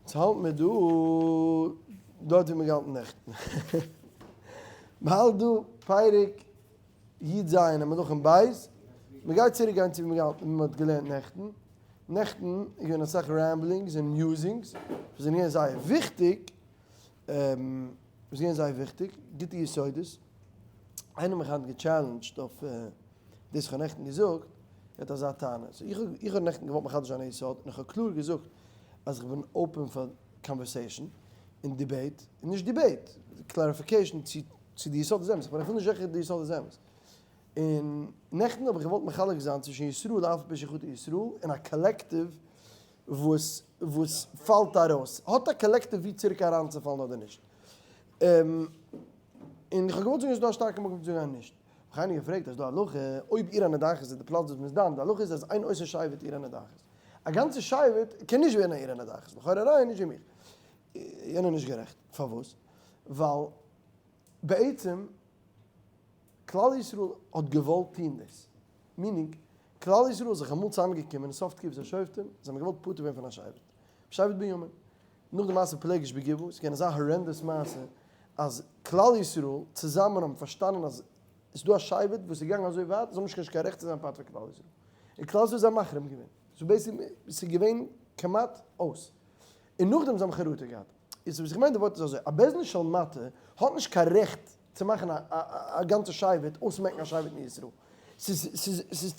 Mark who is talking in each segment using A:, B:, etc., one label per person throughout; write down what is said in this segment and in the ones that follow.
A: יעצט האלט מיר דא דארט ווי מיר געהאלטן נעכטן. מ'האלט דא פרק י ז אין מלכים ב', מ'גייט צוריק גיין צו ווי מ'געהאלטן ווי מ'האט געלערנט נעכטן. נעכטן איז געווען אסאך ramblings און musings וואס זענען געווען זייער וויכטיג, וואס איז געווען זייער וויכטיג, גוטע יסודות. איינער האט מיך היינט גע challenge ט אויף דאס איך האב נעכטן געזאגט, ער האט אזא טענה, so איך האב איך האב נעכטן געוואלט מחדש זיין א יסוד און איך האב קלאר געזאגט אז איך בין open פאר conversation און debate, און נישט debate, clarification צו צו די יסוד איז אמת, איך בין אפילו נישט זיכער די יסוד איז אמת. און נעכטן האב איך געוואלט מחלק זיין צווישן ישראל אף על פי שחטא ישראל און א collective וואס וואס פאלט ארויס, האט א collective ווי צוריק אריינצופאלן אדער נישט. און איך האב געוואלט זאגן עס איז דא א שטארקע מקום צו זאגן אז נישט. האב איך איינער געפרעגט אז דא הלכה, אויב עיר הנידחת איז די פלאץ וואס מ'איז דן, די הלכה איז אז אין עושין שבט עיר הנידחת. א גאנצע שבט קען נישט ווערן א עיר הנידחת, לכאורה אריין נישט ווי מיך. יענער נישט גערעכט. פארוואס? ווייל בעצם כלל ישראל האט געוואלט טון דאס. meaning, כלל ישראל איז זיך אמאל צוזאמגעקומען אין סוף תקופת השופטים, זיי האבן געוואלט פטור ווערן פון א שבט. שבט בנימין. נאך די מעשה פילגש בגבעה, ס'איז געווען אזא horrendous מעשה, אז כלל ישראל צוזאמען האבן פארשטאנען אז עס איז דא א שבט וואס איז געגאנגען אזוי ווייט, זיי האבן נישט קיין רעכט צו זיין part פון כלל ישראל. און כלל ישראל איז זיי מחרים געווען. so basically, ס'איז געווען כמעט אויס. און נאכדעם זיי האבן חרטה געהאט. איז וואס איך מיין די ווארט איז אזוי, א בית דין של מטה האט נישט קיין רעכט צו מאכן א גאנצע שבט, אויסמעקן א שבט אין ישראל. ס'איז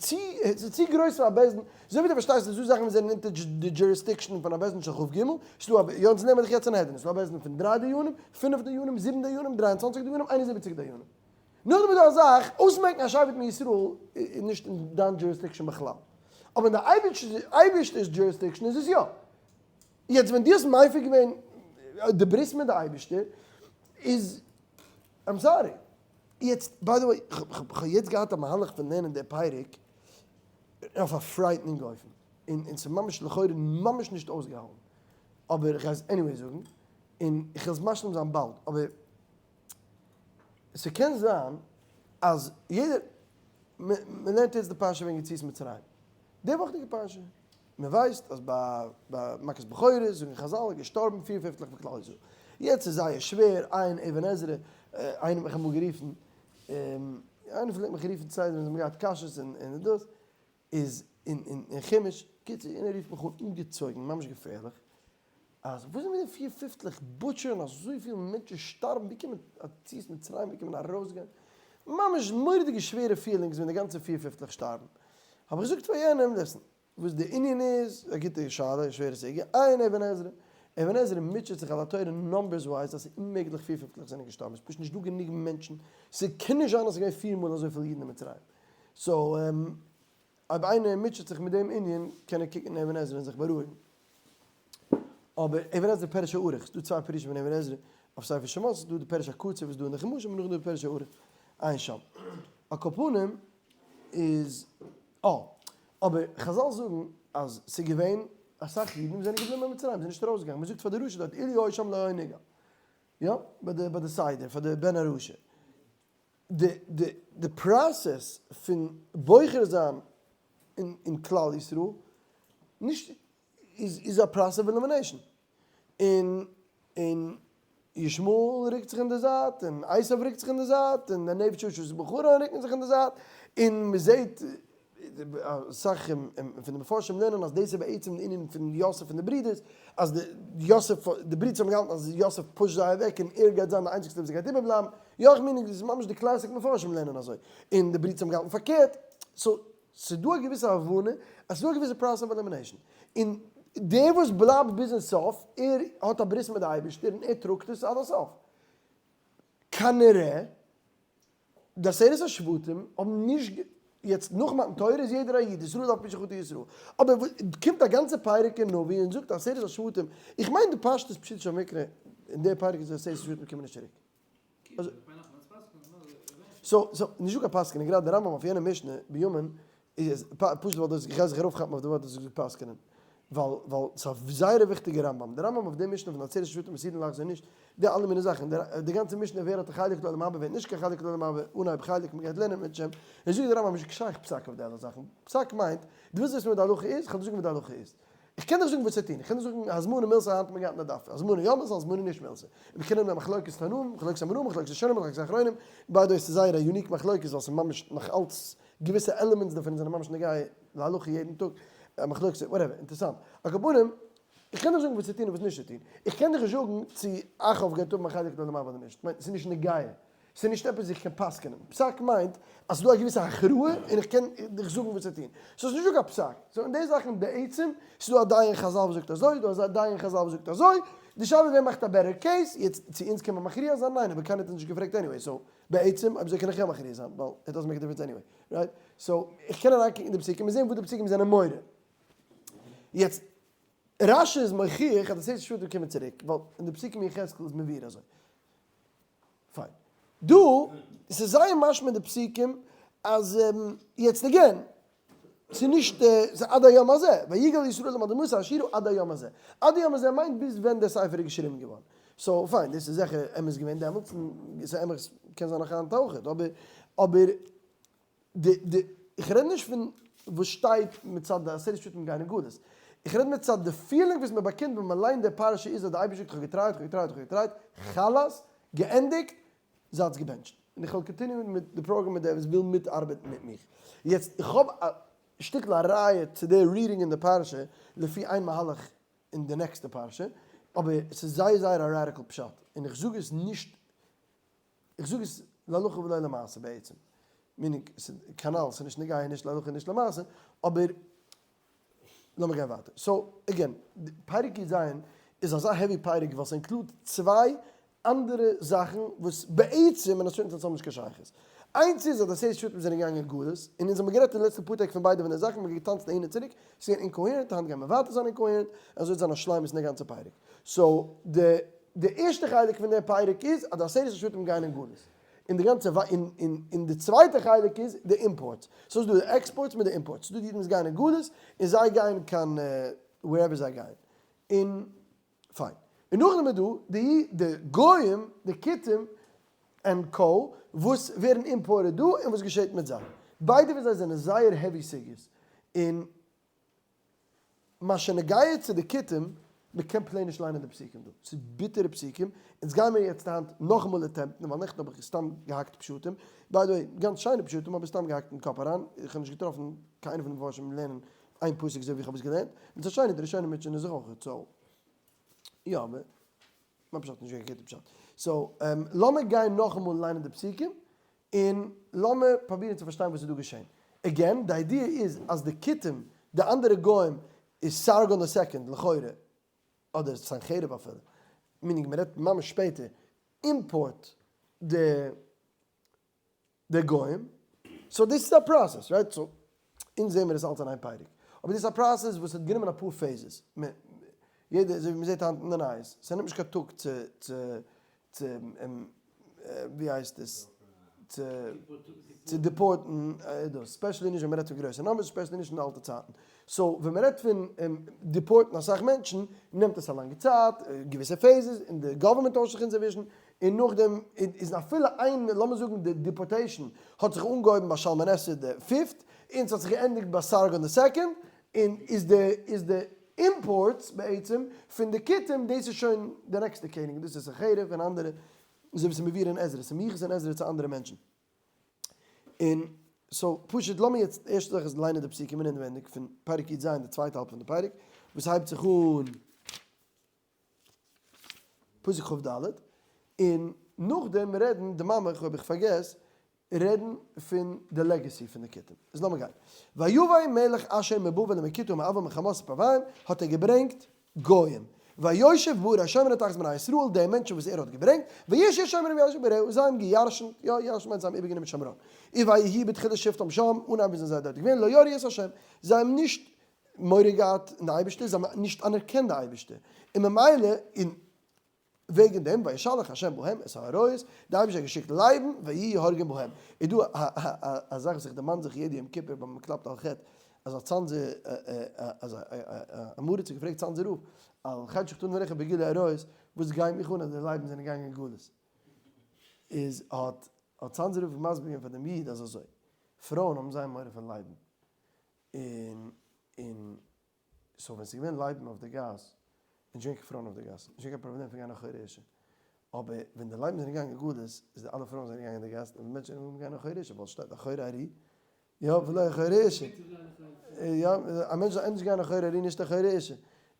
A: צו גרויס פאר א בית דין, אזוי ווי דו פארשטייסט איז דא זאכן וואס זענען אונטער די jurisdiction פון א בית דין של כ ג, ס'איז דא א, יא אונז נעמען דאך יעצט סנהדרין, ס'איז דא א בית דין פון דריי דיינים, פינף דיינים, זיבן דיינים, דריי און צוואנציג דיינים, איין און זיבעציג דיינים. נאכדעם איז דא א זאך, אויסמעקן א שבט מישראל איז נישט אין דיין jurisdiction בכלל. אבער אין די אייבערשטער'ס jurisdiction איז עס יא. יעצט ווען דו האסט מפר געווען די ברית מיט די אייבערשטער איז, I'm sorry. יעצט, by the way, כ'האב יעצט געהאט א מהלך פון לערנען די פרק אויף א frightening אופן, און און ס'איז ממש לכאורה ממש נישט אויסגעהאלטן, אבער איך גיי עס anyway זאגן, און איך וועל עס משלים זיין באלד, אבער ס'קען זיין אז יעדער, מ'לערנט יעצט די פרשה וועגן יציאת מצרים, די וואכדיגע פרשה, מען ווייסט אז ביי מכת בכורות זאגן חזל איז געשטארבן פיר פיפטלעך פון כלל ישראל. יעצט איז זייער שווער, איין אבן עזרא, איינער האט מיך אמאל גערופן, איינער פלעגט מיך רופן צו ווען זיי האבן געהאט קשיות און דאס, איז אין חומש, קיצור יענער רופט מיך אן אנגעצויגן ממש געפערליך, אז וואס איז מיט די פיר פיפטלעך butcher ן אזויפיל מענטשן שטארבן ווי קען מען יציאת מצרים ווי קען מען ארויסגיין ממש מורא'דיגע שווערע feelings ווען די גאנצע פיר פיפטלעך שטארבן האב איך געזאגט פאר יענעם listen וואס די ענין איז א גוטע שאלה שווערע סוגיא עיין אבן עזרא אבן עזרא מוטשעט זיך על התורה numbers wise אז ס'איז אוממעגליך פיר פיפטלעך זענען געשטארבן ס'איז פשוט נישט דא גענוג מענטשן ס'קען נישט זיין אז ס'איז געווען פיר מאל אזויפיל אידן אין מצרים so אויב איינער מוטשעט זיך מיט דעם ענין קען ער קוקן אין אבן עזרא און זיך בארואיגן. אבער אבן עזרא פירוש הארוך, ס'דא צוויי פירושים פון אבן עזרא אויף ספר שמות, ס'דא די פירוש הקצר וואס איז דא אין די חומשים און נאכדעם די פירוש הארוך, עיין שם. על כל פנים איז אה, אבער חזל זאגן אז ס'איז געווען אסאך אידן וואס זענען געבליבן אין מצרים, זענען נישט ארויסגעגאנגען, מ'זאגט פאר די רשע דארט אילו היה שם לא היה נגאל, יא, ביי די ביי די סדר פאר די בן הרשע. די די די process פון בוחר זיין אין אין כלל ישראל נישט איז איז א process of elimination און און ישמעאל רוקט זיך אין די זייט און עשיו רוקט זיך אין די זייט און די נפש האשה בחרן רוקן זיך אין די זייט און מען זעט אסאך פון די מפרשים לערנען אז דאס איז בעצם די ענין פון יוסף און די ברידערס, אז די יוסף, די ברידערס האבן געהאלטן אז יוסף push ט זיי אוועק און ער גייט זיין די איינציגסטע וואס גייט איבערבלייבן, יא איך מיין דאס איז ממש די classic מפרשים לערנען אזוי, און די ברידערס האבן געהאלטן פארקערט, so ס'איז דא א געוויסע הבנה אז ס'איז דא א געוויסע process of elimination, און דער וואס בלייבט ביזן סוף, ער האט א ברית מיט די אייבערשטער און ער טראגט עס עד הסוף. כנראה די עשרת השבטים האבן נישט ג. יעצט נאך מתן תורה איז יעדער א איד, ישראל אף על פי שחטא ישראל. אבער קומט א גאנצע פרק אין נביא און זאגט עשרת השבטים, איך מיין די פשטות פשוטו של מקרא אין די פרק איז עשרת השבטים קומען נישט צוריק. so so נישט דא קיין פסק'ענען, גראדע די רמב ם אויף יענע משנה ביומין איז פשוט ווייל דאס איך גיי זיך ארויפכאפן אויף די ווארט וואס איך זאג פסק'ענען, ווייל ווייל ס'איז א זייער וויכטיגע רמב ם, די רמב ם אויף די משנה פון עשרת השבטים עתידין לחזור נישט, די אלע מיני זאכן, די גאנצע משנה ווער האט א חלק לעולם הבא ווער נישט קיין חלק לעולם הבא, אנהייב חלק מ'גייט לערנען מיט שם, און זאגט די רמב ם נישט שייך פסק אויף די אלע זאכן, פסק מיינט, דו ווילסט וויסן וואס די הלכה איז, כ'וועל דיר זאגן וואס די הלכה איז. איך קען דיך זאגן וואס צו טון, איך קען דיך זאגן הזמנה מילתא היינט האט מען געהאט אין די דף, הזמנה יא מילתא הזמנה נישט מילתא, און מיר קענען האבן א מחלוקת תנאים, מחלוקת אמוראים, מחלוקת ראשונים, מחלוקת אחרונים, by the way ס'איז זייער א unique מחלוקת ווייל ס'איז ממש נאך אלץ געוויסע elements דערפון זענען ממש נוגע להלכה יעדן טאג, א מחלוקת whatever, אינטערעסאנט. על כל פנים, איך קען דיך זאגן וואס צו טון און וואס נישט צו טון, איך קען דיך נישט זאגן צו אחאב גייט האבן א חלק לעולם הבא אדער נישט, כ'מיין ס'איז נישט נוגע. ס'איז נישט עפעס איך קען פסק'נען. פסק מיינט אז ס'איז דא א געוויסע הכרעה און איך קען דיך זאגן וואס צו טון. סאו ס'איז נישט דא קיין פסק. סאו אין די זאכן בעצם, ס'איז דא א דיין אין חזל וואס זאגט אזוי, ס'איז דא א דיין אין חזל וואס זאגט אזוי, די שאלה איז ווער מאכט א better case, יעצט צו אונז קען מען מכריע זיין, ניין, אבער קיינער האט אונז נישט געפרעגט anyway, so בעצם אויב אזוי קען איך יא מכריע זיין, ווייל it doesn't make a difference anyway, right? so איך קען אריינקוקן אין די פסוקים און זען וואס די פסוקים זענען מורה. יעצט רשי איז מוכיח אז די עשרת השבטים קומען צוריק, ווייל אין די פסוקים אין יחזקאל איז מבואר אזוי. פיין. דא, ס'איז זייער משמע אין די פסוקים אז, יעצט again, ס'איז נישט, ס'איז עד היום הזה, ויגל ישראל מעל אדמת אשור עד היום הזה. עד היום הזה מיינט ביז ווען דער ספר איז געשריבן געווארן. so פיין, דאס איז זיכער אמת געווען דעמאלטס, און ס'איז אמת קען זיין נאך היינט אויכעט, אבער, אבער די, די, איך רעד נישט פון וואס שטייט מצד די עשרת שבטים גייען אין גלות, איך רעד מצד די feeling וואס מען באקומט ווען מען ליינט די פרשה איז אז די אייבערשטער זאגט איך האב געטרייט, איך האב געטרייט, איך האב געטרייט, חלאס, געענדיגט, זייטס געבענטשט. און איך וועל continue ען מיט די פראגראם מיט דער וואס וויל מיטארבעטן מיט מיך. יעצט, איך האב א שטיקל א ראיה צו די reading אין די פרשה לפי איין מהלך אין די נעקסטע פרשה, אבער ס'איז זייער זייער א radical פשט, און איך זאג עס נישט איך זאג עס להלכה ולא למעשה בעצם, meaning כנל ס'איז נישט נוגע נישט להלכה נישט למעשה, אבער לאמיר גיין ווייטער. so again, פרק יז איז אזא heavy פרק ווייל ס' include צוויי אנדערע זאכן וואס בעצם אין א certain sense האבן נישט קיין שייכות. איינס איז אז די עשרת שבטים זענען געגאנגען אין גלות, און אונז האבן גערעדט אין די לעצטע פאר טעג פון ביידע פון די זאכן, מ'האט געטאנצט אהין און צוריק, ס'איז געווען incoherent, היינט גייען מיר ווייטער זיין incoherent, אזוי וועט זיין א שלימות אין די גאנצע פרק. so די די ערשטע חלק פון די פרק איז אז די עשרת השבטים גייען אין גלות, און די גאנצע און און און די צווייטע חלק איז די imports, so איז דא די exports מיט די imports, ס'דא די אידן וואס גייען אין גלות און זיי גייען קיין wherever זיי גייען, און פיין. און נאכדעם איז דא די די גוים, די כותים and co וואס ווערן imported דא און וואס געשעט מיט זיי. ביידע פון זיי זענען זייער heavy סוגיות, און מה שנוגע צו די כותים, מען קען plain נישט ליינען די פסוקים דא, ס'איז ביטערע פסוקים, אונז גיימיר יעצט היינט נאכאמאל attempt ן, ווייל נעכטן האב איך סתם געהאקט פשטים, by the way, גאנץ שיינע פשטים, אבער סתם געהאקט אין קאפ אריין, איך האב נישט געטראפן קיין איינע פון די מפרשים לערנען איין פסוק אזוי ווי איך האב עס געלערנט, מצד שני די ראשונים מוטשענען זיך אויך, so יא אבער מיין פשט איז נישט קיין גוטע פשט, so לאמיר גיין נאכאמאל ליינען די פסוקים, און לאמיר פרובירן צו פארשטיין וואס איז דא געשען. again, די idea איז אז די כותים, די אנדערע גוים, איז סרגון the second, לכאורה, אדער סנחריב אפילו, meaning מען רעדט ממש שפעטער, import די די גוים, so דאס איז א process, right? so אונז זעהן מיר עס אלץ אין איין פרק, אבער דאס איז א process וואס האט גענומען אפאר phases, יעדער, אזוי ווי מ'זעט היינט אין די נייעס, ס'נעמט נישט קיין טאג צו צו צו ווי הייסט עס, צו צו deport ן דאס, specially נישט ווען מ'רעדט פון גרויסע numbers, specially נישט אין די אלטע צייטן, so ווען מ'רעדט פון deport ן אסאך מענטשן נעמט עס א לאנגע צייט, געוויסע phases, און די גאווערמענט טוישט זיך אינצווישן, און נאכדעם איז אפילו איין, לאמיר זאגן די deportation האט זיך אנגעהויבן ביי שלמנאסר די fifth, און ס'האט זיך געענדיגט ביי סרגון די second, און איז די איז די imports בעצם פון די כותים דאס איז שוין די נעקסטע קעניג דאס איז סנחריב און אנדערע אזוי ווי ס'איז מבואר אין עזרא ס'איז מיוחס אין עזרא צו אנדערע מענטשן און so פשוט לאמיר יעצט ערשטע זאך איז ליינען די פסוקים אינענווענדיג פון פרק יז די צווייטע האלב פון די פרק וואס הייבט זיך אן פסוק כד און נאכדעם רעדן די מאמע אויב איך פארגעס רעדן פון די legacy פון די כותים. איז לאמיר גיין. ויבא מלך אשור מבבל ומכות ומעוה מחמת ופרווים, האט ער געברענגט גוים. ויושב בערי השומרון תחת בני ישראל, די מענטשן וואס ער האט געברענגט, וירשו את שומרון וישבו בעריה, זיי האבן געירשנט, יא, ירשנט מיינט זיי האבן איבערגענומען שומרון. און ויהי בתחילת שבתם שם, אנהייב זענען זיי דארט געווען, לא יראו את ה', זיי האבן נישט מורא געהאט אין די אייבערשטער, זיי האבן נישט אנערקענט די אייבערשטער, און ממילא, און וועגן דעם וישלח ה' בהם את האריות, די אייבערשטער האט געשיקט לייבן ויהיו הורגים בהם. איז דא א זאך וואס איך דערמאן זיך יעדע יום כיפור ווען מען קלאפט על חטא, אז א צאנזער אז א עם הארץ האט געפרעגט צאנזער רב, על חטא שחטאנו לפניך בגילוי עריות, וואס גייט מיך אן אז די לייבן זענען געגאנגען אין גלות? איז האט האט צאנזער רב מסביר געווען פאר דעם איד אז אזוי, פרויען האבן זייער מורא פון לייבן, און און. So ווען ס'איז געווען לייבן אויף די גאס, איז נישט געווען קיין פרויען אויף די גאס, נישט געווען קיין פראבלעם פון גיין אחורי אשה. אבער ווען די לייבן זענען געגאנגען גלות, איז די אלע פרויען זענען געגאנגען אין די גאס, און די מענטשן זענען אנגעהויבן גיין אחורי אשה, ווייל ס'שטייט אחורי ארי, יא, ולא אחורי אשה. יא, א מענטש זאל ענדערש גיין אחורי ארי נישט אחורי אשה.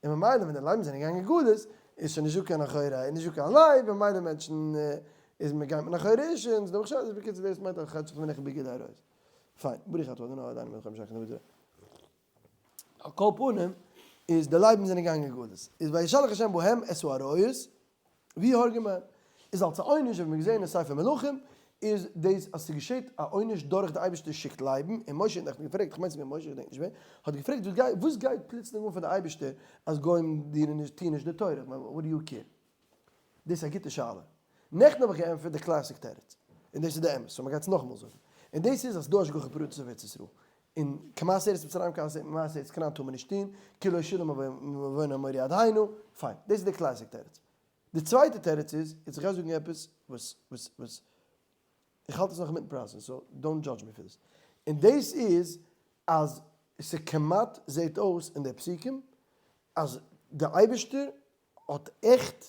A: און ממילא ווען די לייבן זענען געגאנגען גלות, איז שוין נישטא קיין אחורי ארי, נישטא קיין לייב, ממילא מענטשן איז מען גייט מען אחורי אשה, און ס'איז דא חשש, בקיצור דאס מיינט אז חדש מנח בגילוי עריות. פיין, ברוך אתה ה' אלוהינו מלך העולם שהכל נהיה בדברו. על כל פנים, איז די לייבן זענען געגאנגען גלות. איז וישלח ה' בהם את האריות, ויהרגום בהם. איז אלס א עונש, ווי מיר געזען אין ספר מלכים, איז דאס אז ס'געשעט א עונש דורך די אייבערשטער שיקט לייבן, און משה האט נעכטן געפרעגט, כ'מיין ס'איז געווען משה, כ'דענק נישט ווער, האט געפרעגט וואס גייט וואס גייט פלוצלינג אן פאר די אייבערשטער אז גוים דינען נישט טוען נישט די תורה, כ'מיין what do you care? דאס איז א גוטע שאלה. נעכטן האב איך געענטפערט די classic תירוץ, און דאס איז די אמת, so מ'גייט עס נאכאמאל זאגן, און דאס איז אז ס'דא השגחה פרטית אויף ארץ ישראל, און כמעשה ארץ מצרים כמעשה ארץ כנען טאר מען נישט טון, כי לא שילם עוון האמורי עד הנה, פיין, דאס איז די classic תירוץ. די צווייטע תירוץ איז, יעצט איך גיי זאגן עפעס וואס וואס וואס איך האלט עס נאך אינמיטן process ן, so don't judge me פאר דאס, און דאס איז אז ס'כמעט זעט אויס אין די פסוקים אז די אייבערשטער האט עכט,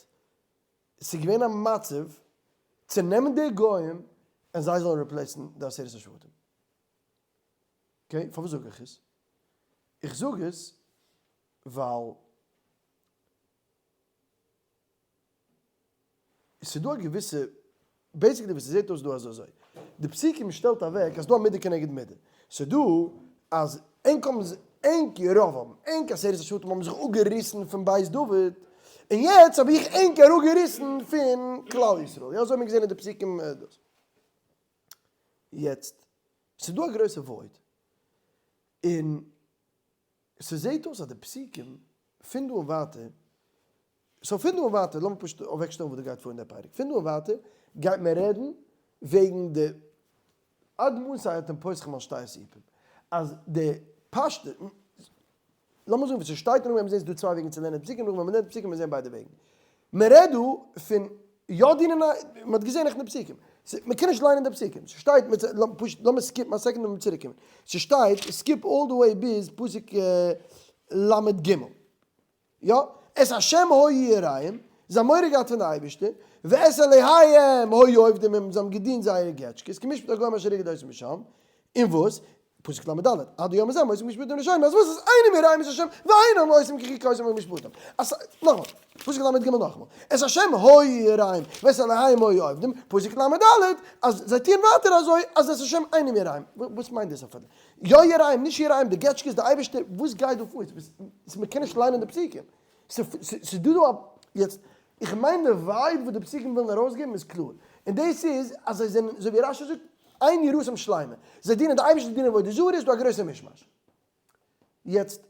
A: ס'איז געווען א מצב צו נעמען די גוים און זיי זאלן replace ן די עשרת השבטים. Okay, פארוואס זאג איך עס? איך זאג עס ווייל ס'איז דא א געוויסע, basically ווי ס'זעט אויס דא איז אזוי, די פסוקים שטעלט אוועק אז ס'דא א מידה כנגד מידה, ס'איז דא אז ענק האבן ענק ירבעם, ענק עשרת השבטים האבן זיך אפגעריסן פון בית דוד, און יעצט האב איך ענק אראפגעריסן פון כלל ישראל, יא אזוי האט מען געזען אין די פסוקים דאס. יעצט, ס'איז דא א גרויסע void, און ס'זעט אויס אז די פסוקים פון דא און ווייטער, so פון דא און ווייטער, לאמיר פשוט אוועקשטעלן וואס דא גייט פאר אין דער פרק, פון דא און ווייטער גייט מען רעדן וועגן די עד מתי אתם פוסחים על שתי הסעיפים, אז די פשטות, לאמיר זאגן וואס ס'שטייט און נאכדעם וועט מען זען ס'איז דא צוויי וועגן צו לערנען די פסוקים, נאכדעם ווען מ'לערנט די פסוקים וועט מען זען ביידע וועגן. מען רעדט דא פון יא דינען א, מען האט געזען נעכטן די פסוקים, מען קען נישט ליינען די פסוקים, ס'שטייט, פשוט לאמיר skip ן א second און צוריק קומען, ס'שטייט, skip all the way ביז פסוק ל"ג, יא, את השם היו יראים, זיי האבן מורא געהאט פון די אייבערשטער, ואת אלהיהם היו עובדים הם, זיי האבן געדינט זייערע געטשקעס, כמשפט הגוים אשר הגיד אותם משם, און וואס? פסוק ל"ד, עד היום הזה הם עושים משפטים רשעים, אז וואס איז אינם יראים את השם ואינם עושים כחוקותי ומשפטים. אז, נאכאמאל, פסוק ל"ג נאכאמאל, את השם היו יראים ואת אלהיהם היו עובדים, פסוק ל"ד, אז זיי טוען ווייטער אזוי, אז את השם אינם יראים. וואס מיינט דאס אפילו? יא יראים, נישט יראים, די געטשקעס, די אייבערשטער, וואס גייט דא פאר? מ'קען נישט ליינען די פסוקים. ס'איז דא דא א, יעצט, איך מיין די vibe וואס די פסוקים ווילן ארויסגעבן איז קלאר, און דאס איז אז זיי זענען, אזוי ווי רש"י זאגט, אין יראתם שלימה, זיי דינען די אייבערשטער, דינען עבודה זרה, איז דא א גרויסע מישמאש. יעצט,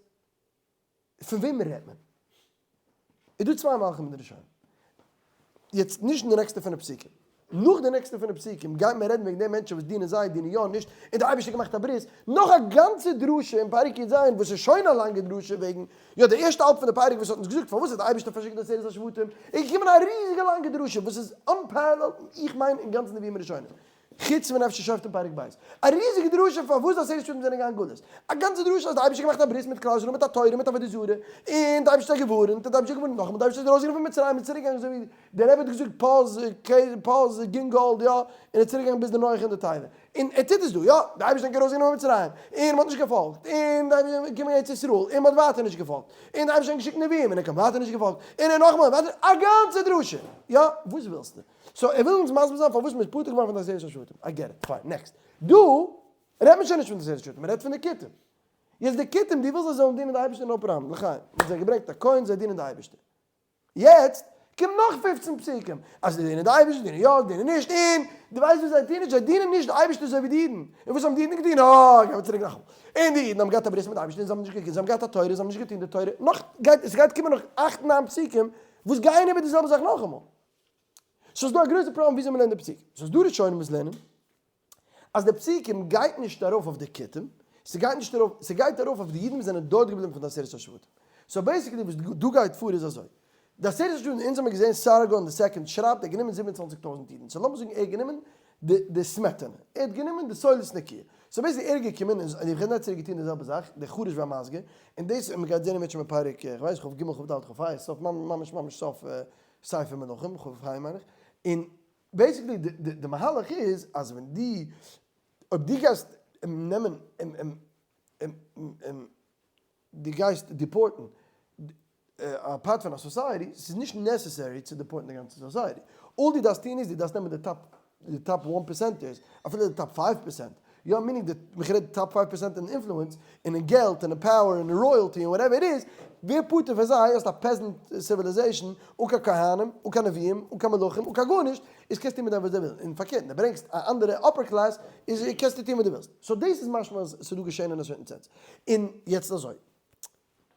A: פון וועם רעדט מען? איז דא צוויי מהלכים אין די ראשונים. יעצט, נישט אין די נעקסטע פינף פסוקים. נאך די נעקסטע פינף פסוקים גייט מען רעדן וועגן די מענטשן וואס דינען זיי, דינען יא, נישט, און די אייבערשטער האט געמאכט א ברית, נאך א גאנצע דרשה אין פרק י"ז וואס איז שוין א לאנגע דרשה וועגן, יא די ערשטע האלב פון די פרק וואס האט אונז געזאגט פארוואס האט די אייבערשטער פארשיקט די עשרת השבטים, איז געקומען א ריזיגע לאנגע דרשה וואס איז unparalleled, איך מיין אין גאנצן נביאים הראשונים. חוץ פון אפשר שופטים פרק ב'. א ריזיגע דרשה פארוואס די עשרת שבטים זענען געגאנגען גלות. א גאנצע דרשה אז די אייבערשטער האט געמאכט א ברית מיט כלל ישראל מיט א תורה מיט עבודה זרה, און די אייבערשטער האט געווארענט און די אייבערשטער האט געווארענט נאכאמאל, די אייבערשטער איז ארויסגעגאנגען פון מצרים און צוריק געגאנגען אזוי ווי דער רבי האט געזאגט פאז פאז גינגאלד יא, און ער איז צוריק געגאנגען ביז די נוח און די תיבה. און ער טוט עס דא יא, די אייבערשטער האט ארויסגענומען מצרים, און מען האט נישט געפאלגט, און די אייבערשטער איז געקומען ארץ ישראל, און מען האט ווייטער נישט געפאלגט, און די אייבערשטער האט געשיקט נביאים און ער האט ווייטער נישט געפאלגט, און ער נאכאמאל ווייטער, א גאנצע דרשה! יא, וואס ווילסטו? so ער וויל אונז מסביר זיין פארוואס מ'איז פטור געווארן פון די עשרת השבטים. I get it, פיין, next. דא רעדט מען שוין נישט פון די עשרת השבטים, מ'רעדט פון די כותים. יעצט די כותים, דו ווילסט זיי זאלן דינען די אייבערשטער no problem, לחיים. מ'האט זיי געברענגט א כהן, זיי דינען די אייבערשטער. יעצט קומט נאך פופצן פסוקים אז זיי דינען די אייבערשטער, דינען יא, דינען נישט, און דו ווייסט וואס זיי טוען נישט? זיי דינען נישט די אייבערשטער אזוי ווי די אידן. און וואס האבן די אידן געטון? אה, גייען מיר צוריק נאכאמאל. און די אידן האבן געהאט א ברית מיט די אייבערשטער און זיי האבן נישט געטון, זיי האבן געהאט א תורה, זיי האבן נישט געטון די תורה. נאך גייט, עס גייט קומען נאך אכט ניין פסוקים וואס גייען איבער די זעלבע זאך נאכאמאל. סאיז דא א גרויסע פראבלעם וויאזוי מ'לערנט די פסוקים. סאיז דא ראשונים וואס לערנען אז די פסוקים גייט נישט ארויף אויף די כותים, ס'גייט נישט ארויף, ס'גייט ארויף אויף די אידן וואס זענען דארט געבליבן פון די עשרת השבטים. so basically וואס דא גייט פאר איז אזוי, די עשרת השבטים, אונז האמיר געזען סרגון די second שרייבט ער האט גענומען 27 טויזנט אידן, so לאמיר זאגן ער האט גענומען די די סמעטענע, ער האט גענומען די סולת נקיה. so basically ער איז געקומען און נבוכדנצר האט געטון די זעלבע זאך, דער חרש והמסגר, און דאס און מ'גייט זען אם ירצה השם בפרק איך ווייס כ"ג כ"ד כ"ה סוף ממש ממש סוף ספר מלכים כ"ה מיין איך, און basically די מהלך איז אז ווען דו אויב דו גייסט נעמען דו גייסט deport ן א part פון א society, ס'איז נישט necessary צו deport ן די גאנצע society, all דו דארפסט טון איז דו דארפסט נעמען די top די top one percenters, אפילו די top five percent, יא meaning די, איך רעד top five percent אין influence, און אין געלט און אין power און אין royalty און whatever it is, ווער פטור פון זיי, האסט א peasant civilization, אן קיין כהנים, אן קיין נביאים, אן קיין מלכים, אן קיין גארנישט, איז קענסטו טון מיט דעם וואס דו ווילסט, און פארקערט דו ברענגסט א אנדערע upper class, איז קענסטו טון וואס דו ווילסט. so דאס איז משמע אז ס'איז דא געשען אין א certain sense. און יעצט אזוי.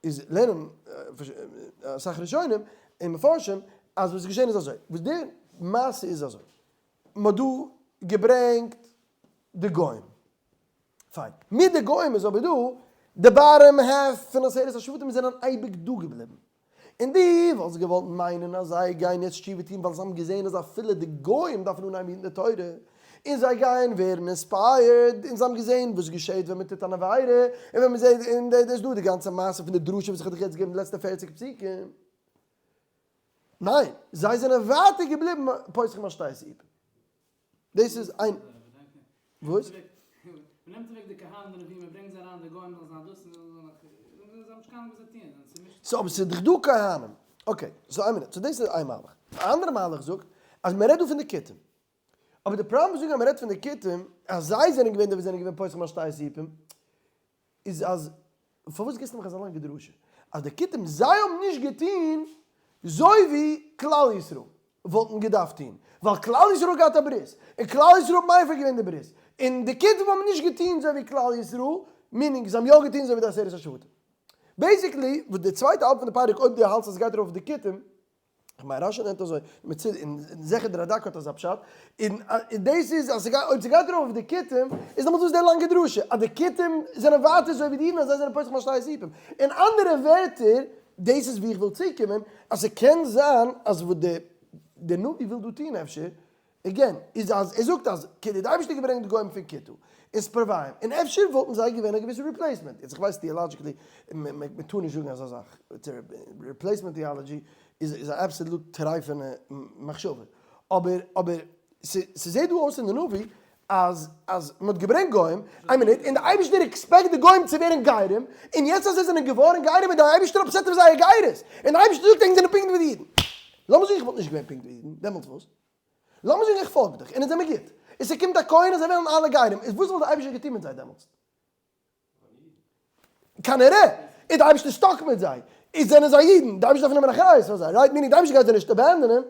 A: איז לערנען אסאך ראשונים און מפרשים אז וואס איז געשען איז אזוי, וואס די מעשה איז אזוי, מען האט דא געברענגט די גוים, פיין, מיט די גוים איז אבער דא די bottom half פון עשרת השבטים זענען אייביג דא געבליבן, און דו וואלסט געוואלט מיינען אז זיי גייען יעצט תשובה טון ווייל זיי האבן געזען אז אפילו די גוים דארפן אנהייבן היטן די תורה, און זיי גייען ווערן inspired, און זיי האבן געזען וואס געשעט ווען מען טוט אן עבירה, און ווען מען זעט, און דאס איז דא די גאנצע מעשה פון די דרשה וואס איך האב דיך יעצט געגעבן די לעצטע פערציג פסוקים. ניין, זיי זענען ווייטער געבליבן פוסחים על שתי סעיפים. דאס איז איין. וואס?
B: מ'נעמט אוועק די כהנים די נביאים מ'ברענגט זיי אריין די גוים זאלן זיין דאס און זיי האבן נישט קיין אנונג וואס זיי טוען, זיי זענען צומישט.
A: so אבער ס'איז דאך דא כהנים. okay, so איין מינוט, so דאס איז איין מהלך. א אנדערע מהלך זאגט אז מ'רעדט דא פון די כותים. אבער די פראבלעם זאגן אז מ'רעדט פון די כותים אז זיי זענען געווען די וואס זענען געווען פוסחים על שתי סעיפים איז אז פארוואס גיבסטו מיך אזא לאנגע דרשה אז די כותים זיי האבן נישט געטון זוי ווי כלל ישראל וואלטן געדארפט טון ווייל כלל ישראל האט געהאט א ברית און כלל ישראל האט מפר געווען די ברית און די כותים האבן נישט געטון זוי ווי כלל ישראל meaning זיי האבן יא געטון זוי ווי די עשרת השבטים basically וואס די צווייטע האלב פון די פרק אויב דו האלטסט אז עס גייט ארויף אויף די כותים כ'מיין רשי נעמט אזוי, מצד און זיכער די רדק האט אזא פשט, און דאס איז אז ס'גייט אויב ס'גייט ארויף אויף די כותים, איז דעמאלטס וואס איז די לאנגע דרשה? אז די כותים זענען ווייטער אזוי ווי די אידן אז זיי זענען פוסחים על שתי סעיפים. אין אנדערע ווערטער, דאס איז ווי איך וויל צוקומען, אז ס'קען זיין אז וואס די די נביא וויל דא טון אפשר, again, איז אז ער זאגט אז כאילו די אייבערשטער האט געברענגט די גוים פון כותה און ספרוויים, און אפשר וואלטן זיי געווען א געוויסע replacement, יעצט איך ווייס theologically מען טאר נישט זאגן אזא זאך, replacement theology איז א absolute טרייפענע מחשבה, אבער אבער ס'זעט דא אויס אין די נביא אז אז מען האט געברענגט גוים, איין מינוט, און די אייבערשטער expect די גוים צו ווערן גרים, און יעצט אז זיי זענען געווארן גרים איז די אייבערשטער upset אויף זייער גירות, און די אייבערשטער זאגט ענק זענען פונקט ווי די אידן. לאמיר זאגן איך וואלט נישט געווען פונקט ווי אידן, דעמאלטס וואס? לאמיר זאגן איך פאלג דיך און אונז זעמיר גוט, און ס'קומט א כהן און זיי ווערן אלע גרים, איז וואס וואלט די אייבישטער געטון מיט זיי דעמאלטס? כנראה איז די אייבישטער stuck מיט זיי, איז זענען זיי אידן, די אייבישטער דארף נעמען אחריות פאר זיי, right? meaning די אייבישטער גייט זיי נישט abandon ען,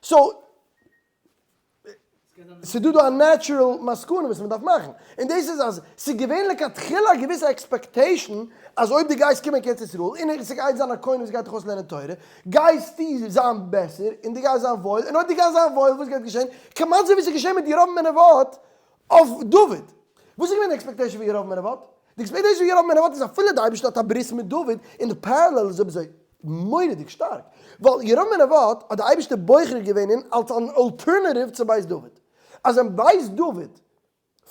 A: so ס'דא דא א natural מסקנא וואס מ'דארף מאכן, און דאס איז אז ס'איז געווען לכתחילה א געוויסע expectation אז אויב דו גייסט קומען קיין ארץ ישראל און ס'גייט זיין א כהן וואס גייט דיך אויסלערנען תורה, גייסטו זיין בעסער און דו גייסט זיין וואויל, און אויב דו גייסט זיין וואויל וואס גייט געשען? כמעט אזוי ווי ס'איז געשען מיט ירבעם בן נבט אויף דוד. וואס איז געווען די expectation פון ירבעם בן נבט? די expectation פון ירבעם בן נבט איז אפילו די אייבערשטער האט א ברית מיט דוד, און די parallel איז אויב אזוי מורא'דיג שטארק, ווייל ירבעם בן נבט האט די אייבערשטער בוחר געווען אין אלס אן alternative צו בית דוד, אז ווען בית דוד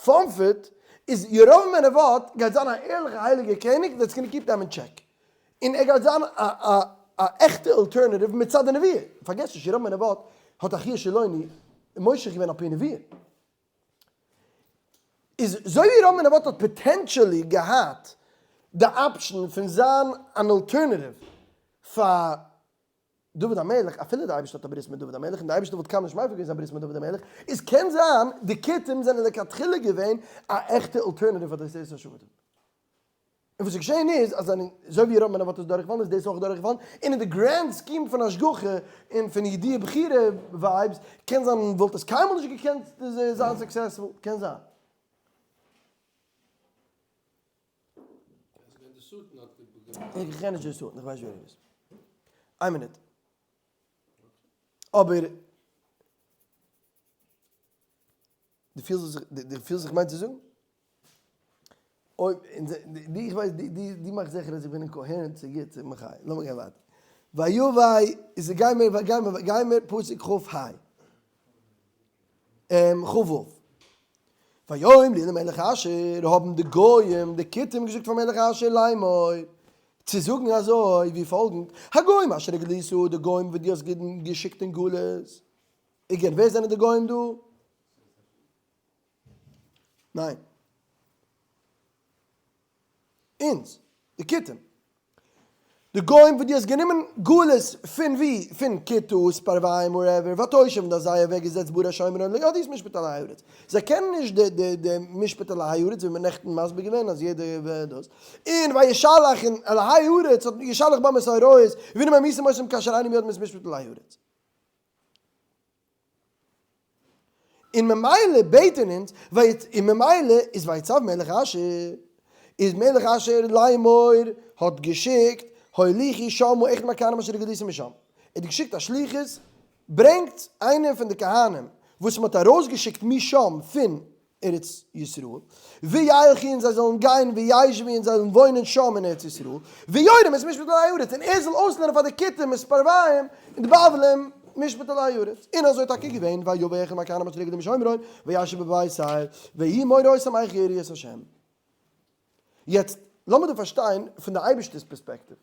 A: פאנפעט איז ירבעם בן נבט גייט זיין א ערליכע הייליגע קעניג that's gonna keep them in check, און ער גייט זיין א א א עכטע alternative מצד די נבואה, פארגעס נישט ירבעם בן נבט האט אחיה שילוני מושח געווען על פי נבואה. איז אזוי ווי ירבעם בן נבט האט potentially געהאט די option פון זיין אן alternative פאר דוד המלך, אפילו די אייבערשטער האט א ברית מיט דוד המלך און די אייבערשטער וואלט קיינמאל נישט מפר געווען זיין ברית מיט דוד המלך, איז קען זיין די כותים זענען לכתחילה געווען א עכטע alternative פאר די עשרת השבטים. און וואס איז געשען איז אז זענען אזוי ווי ירבעם בן נבט איז דורכגעפאלן איז דאס אויך דורכגעפאלן, און אין די grand scheme פון השגחה און פון ידיעה בחירה vibes קען זיין וואלט עס קיינמאל נישט געקענט זיין successful, קען זיין. איך קען נישט די שטן, איך ווייס נישט ווער ער איז. איין מינוט. אבער דו פילסט וואס איך, דו פילסט וואס איך מיין צו זאגן? אויב, די, איך ווייס, די, די, די מאכסט זיכער אז איך בין אין coherent צו גוט, צו מחיה. לאמיר גיין ווייטער. ויבא, איז גיי מיר, גיי מיר, גיי מיר פסוק כ ה. כ ו. ויאמרו למלך אשור, האבן די גוים, די כותים, געזאגט פאר מלך אשור לאמור, צו זאגן אזוי ווי פאלגנד, הגוים אשר הגלית, די גוים וואס דו האסט געשיקט אין גלות. again, ווער זענען די גוים דא? ניין. אונז, די כותים. די גוים וואס דו האסט גענומען גלות פון ווי? פון כותה, ספרוויים, wherever, ותושב און דו האסט זיי אוועק געזעצט בערי השומרון לא ידעו את משפט אלהי הארץ. זיי קענען נישט די די די משפט אלהי הארץ ווי מ'האט נעכטן מסביר געווען אז יעדער דאס. און וישלח און אלהי הארץ האט ישלח בם את האריות והנה ממיתים אותם כאשר אינם יודעים את משפט אלהי הארץ. און ממילא בעטען אונז, און ממילא איז ויצו מלך אשור, איז מלך אשור לאמור האט געשיקט, הוליכו שמה אחד מהכהנים אשר הגליתם משם, ער האט געשיקט א שליחות, ברענגטס איינער פון די כהנים וואס מען האט ארויסגעשיקט משם פון ארץ ישראל, וילכו און זיי זאלן גיין, וישבו און זיי זאלן וואוינען שם אין ארץ ישראל, ויורם את משפט אלהי הארץ, און ער זאל אויסלערנען פאר די כותים און ספרוויים און די בבלים משפט אלהי הארץ. און אזוי איז טאקע געווען, ויבא אחד מהכהנים אשר הגלו משומרון, וישב בבית אל, ויהי מורה אותם איך יראו את ה'. יעצט לאמיר דא פארשטיין פון די אייבערשטער'ס פערספעקטיוו.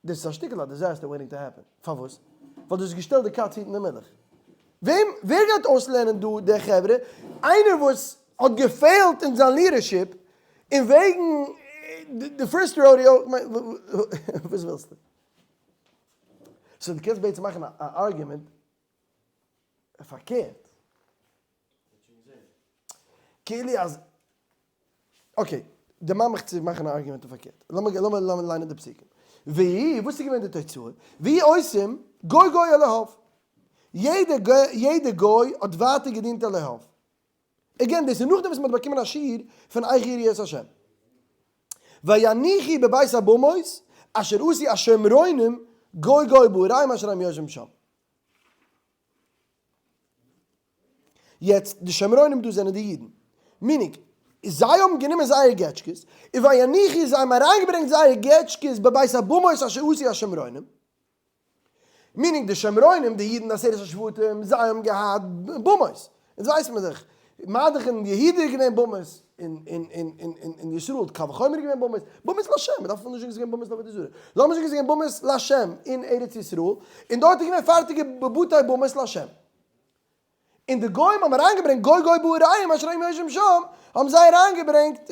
A: דאס איז א שטיקל א disaster waiting to happen. פארוואס? ווייל דו האסט געשטעלט די קאץ היטן די מילך. וועם, ווער גייט אויסלערנען דא די חברה? איינער וואס האט געפעלט אין זיין leadership און וועגן די first rodeo, וואס ווילסטו? so דו קענסט בעצם מאכן א argument פארקערט. כאילו אז, okay, דערמאן מיך צו מאכן א argument אויף פארקערט. לאמיר לאמיר לאמיר ליינען די פסוקים. ויהי, וואס איז געווען די תוצאה? ויהי עושים גוי גוי אלהיו. יעדע יעדע גוי האט ווייטער געדינט אלהיו. again, דאס איז נאכדעם וואס מען האט באקומען א שיעור פון איך יראו את השם. ויניחו בבית הבמות אשר עשו השומרונים גוי גוי בעריהם אשר הם יושבים שם. יעצט די שומרונים דא זענען די אידן, meaning זיי האבן גענומען זייער געטשקעס, און ויניחו זיי האבן אריינגעברענגט זייער געטשקעס בבית הבמות אשר עשו השומרונים, meaning די שומרונים די אידן עשרת השבטים זיי האבן געהאט במות, אונז ווייסן מיר דאך מה-דאך אין יהודה איז געווען במות, אין ישראל קל וחומר איז געווען במות, במות לשם, מ'דארף אפילו נישט זאגן ס'איז געווען במות לעבודה זרה, לאמיר זאגן ס'איז געווען במות לשם אין ארץ ישראל, און דארט איז געווען פארטיגע בתי במות לשם. און די גוים האבן אריינגעברענגט גוי גוי בעריהם אשר הם יושבים שם, האבן זיי אריינגעברענגט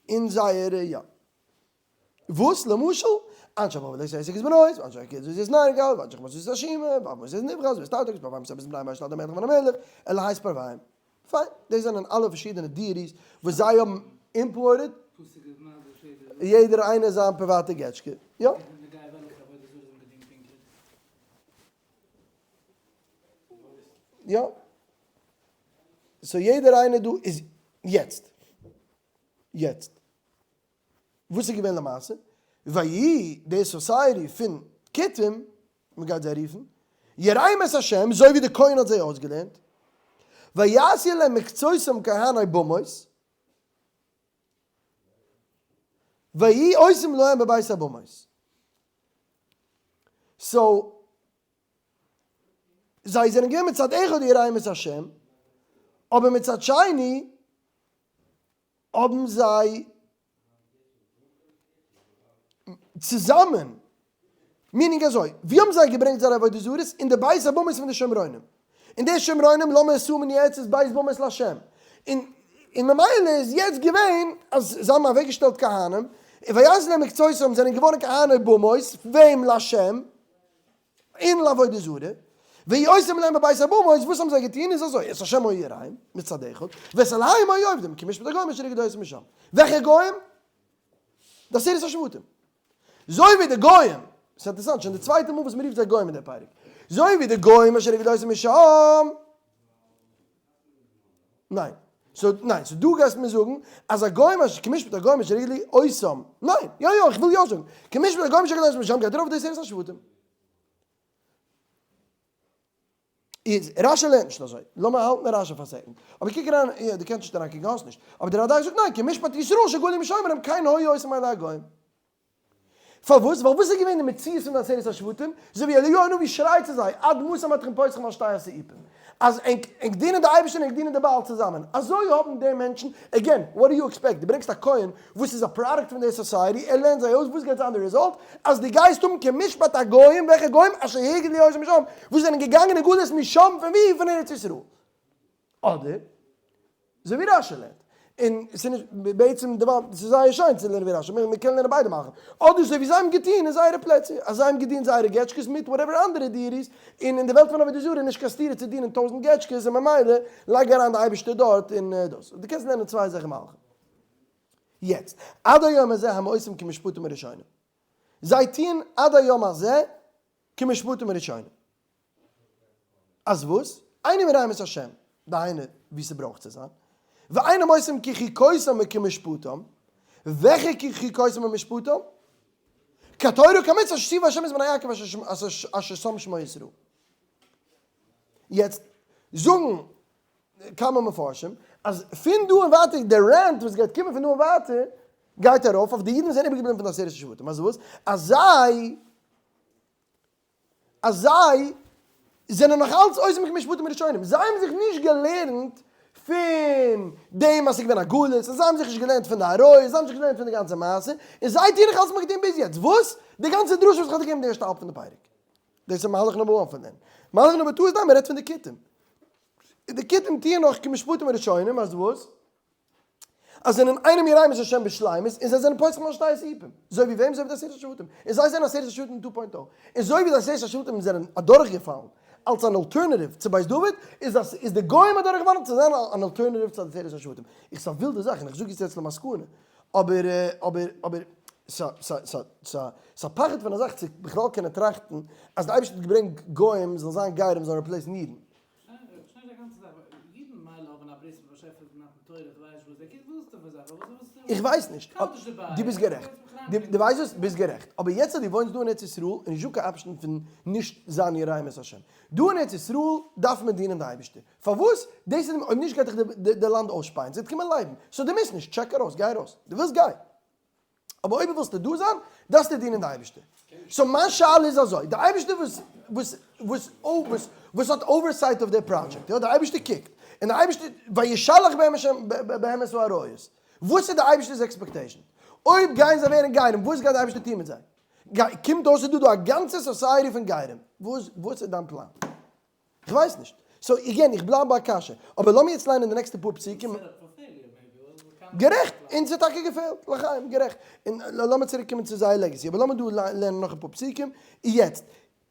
A: אין זייערע יא. וואס למשל? אנשי בבל איז עסק איז בנויז, ואנשי הכות איז נרגל, ואנשי חמאס איז השימה, ואבו איז נבחז, וסטארטאקס, פרוויים סבס בני משל אדם מלך ונמלך, אלהי ספרוויים. פיין, דאס זענען אלע פארשידענע deities וואס זיי האבן imported, יעדער איינער זיין פריוואטע געטשקע, יא. יא. so יעדער איינער דא איז יעצט. יעצט. וואס איז געווען למעשה? ויהי די society פון כותים, מען גייט זיי רופן, יראים את השם, אזוי ווי די כהן האט זיי אויסגעלערנט, ויעשו להם מקצותם כהני במות, ויהי עושים להם בבית הבמות. so, זיי זענען געווען מצד אחד יראים את השם, אבער מצד שני האבן זיי צוזאמען, meaning אזוי, ווי האבן זיי געברענגט זייערע עבודה זרות? אין די בית הבמות פון די שומרונים. און די שומרונים לאמיר assume ען יעצט איז בית במות להשם. און און ממילא איז יעצט געווען אז זיי האבן אוועקגעשטעלט כהנים, און ויעשו להם מקצותם זענען געווארן כהני במות, וועם? להשם. און לעבודה זרה, ויהיו עושים להם בבית הבמות, וואס האבן זיי געטון איז אזוי, את השם היו יראים, מצד אחד, ואת אלהיהם היו עובדים, כמשפט הגוים אשר הגלו אותם משם. וועלכע גוים? די עשרת השבטים. זוי ווי די גוים, ס'איז אינטערעסאנט, שוין די צווייטע מאל וואס מ'רופט זיי גוים אין דער פרק, זוי ווי די גוים אשר הגלו אותם משם, ניין, so ניין, so דו גייסט מיר זאגן אז הגוים אשר כמשפט הגוים אשר הגלו אותם, ניין, יא יא, איך וויל יא זאגן, כמשפט הגוים אשר הגלו אותם משם גייט ארויף די עשרת השבטים. איז רשי לערנט נישט אזוי, לאמיר האלטן רשי פאר א second, אבער קוק אריין, יא דו קענסט נישט אריינקוקן האסט נישט, אבער דער רד"ק זאגט ניין, כמשפט ישראל שגלו משומרון כן היו עושים אלה הגוים. פארוואס? ווייל וואס איז געווען די מציאות פון די עשרת השבטים? אזוי ווי אליהו הנביא שרייט צו זיי, עד מתי אתכם פוסחים על שתי הסעיפים? אז ענק ענק דינען די אייבערשטער און ענק דינען די בעל צוזאמען. אזוי האבן די מענטשן, again, what do you expect? דו ברענגסט א כהן וואס איז א product פון די society, ער לערנט זיי אויס, וואס גייט זיין די result? אז דו גייסט האבן כמשפט הגוים, וועלכע גוים? אשר הגלו אותם משם, וואס זענען געגאנגען אין גלות משם, פון וואו? פון ארץ ישראל. אדער אזוי ווי רשי לערנט, און ס'איז נישט בעצם די ווארט, ס'איז זייער שיין צו לערנען ווי רשי, מען קען לערנען ביידע מהלכים, אדער אזוי ווי זיי האבן געטון אין זייערע פלעצער, אז זיי האבן געדינט זייערע געטשקעס מיט whatever אנדערע deities, און אין די וועלט פון עבודה זרה איז נישט קיין סתירה צו דינען טויזנט געטשקעס און ממילא לייג אריין די אייבערשטער דארט און דאס. דו קענסט לערנען צוויי אזעלכע מהלכים. יעצט, עד היום הזה הם עושים כמשפטם הראשונים. זיי טוען עד היום הזה כמשפטם הראשונים. אז וואס? אינם יראים את השם, דהיינו ווי ס'ברויך צו זיין, ואינם עושים כחוקותם וכמשפטם, וועלכע כחוקותם ומשפטם? כתורה וכמצוה אשר ציווה השם את בני יעקב אשר שם שמו ישראל. יעצט זאגן כמה מפרשים אז פון דא און ווייטער די rant וואס גייט קומען פון דא און ווייטער גייט ארויף אויף די אידן וואס זענען איבערגעבליבן פון די עשרת השבטים אז וואס? אז זיי אז זיי זענען נאך אלץ עושים כמשפטם הראשונים, זיי האבן זיך נישט געלערנט פון דעם אז ס'איז געווען א גלות, און זיי האבן זיך נישט געלערנט פון די עריות, זיי האבן זיך נישט געלערנט פון די גאנצע מעשה, און זיי טוען נאך אלץ וואס מ'האט געטון ביז יעצט, וואס? די גאנצע דרשה וואס איך האב דיר געגעבן די ערשטע האלב פון די פרק. דאס איז מהלך number one פון דעם. מהלך number two איז ניין, מ'רעדט פון די כותים. די כותים טוען נאך כמשפטם הראשונים, אז וואס? אז זענען אינם יראים את השם בשלימות, און זיי זענען פוסחים על שתי הסעיפים, אזוי ווי וועם? אזוי ווי די עשרת השבטים, און זיי זענען עשרת השבטים two point o, און אזוי ווי די עשרת השבטים זענען אדורכגעפאלן אלס אן alternative צו בית דוד, איז אז איז די גוים אדורכגעפאלן צו זיין אן alternative צו עשרת השבטים. איך ס'א ווילדע זאך, און איך זאג עס יעצט למסקנא, אבער אבער אבער ס'א ס'א ס'א ס'א ס'א פחד פון א זאך צו בכלל קענען טראכטן אז די אייבערשטער האט געברענגט גוים זאלן זיין גרים זאלן replace ן אידן. איך ווייס נישט, דו ביסט גערעכט, דו ווייסט וואס, ביסט גערעכט, אבער יעצט אז דו וואוינסט דא אין ארץ ישראל איז נישטא קיין option פון נישט זיין יראים את השם, דא אין ארץ ישראל דארף מען דינען די אייבערשטער, פארוואס? דאס איז, אויב נישט גייט דיך די לאנד אויסשפייען, ס'וועט קומען לייבן, so דו מוזט נישט, check ארויס, גיי ארויס, דו ווילסט גיי. אבער אויב ווילסטו דא זיין, דארפסטו דינען די אייבערשטער. so מיין שאלה איז אזוי, די אייבערשטער וואס וואס וואס וואס וואס האט oversight אויף די פראדזשעקט, יא, די אייבערשטער קוקט, און די אייבערשטער, וישלח בהם השם בהם את האריות, וואס איז די אייבערשטער'ס expectation? אויב גייען זיי ווערן גרים, וואס גייט די אייבערשטער טון מיט זיי? קומט אויס ס'איז דא דא א גאנצע society פון גרים, וואס וואס איז דיין פלאן? כ'ווייס נישט. so again, איך בלייב ביי קשיא. אבער לאמיר יעצט ליינען די נעקסטע פאר פסוקים. גערעכט! און ס'האט טאקע געפעלט. לחיים, גערעכט. און לאמיר צוריק קומען צו זייער legacy. אבער לאמיר דא לערנען נאך אפאר פסוקים. יעצט,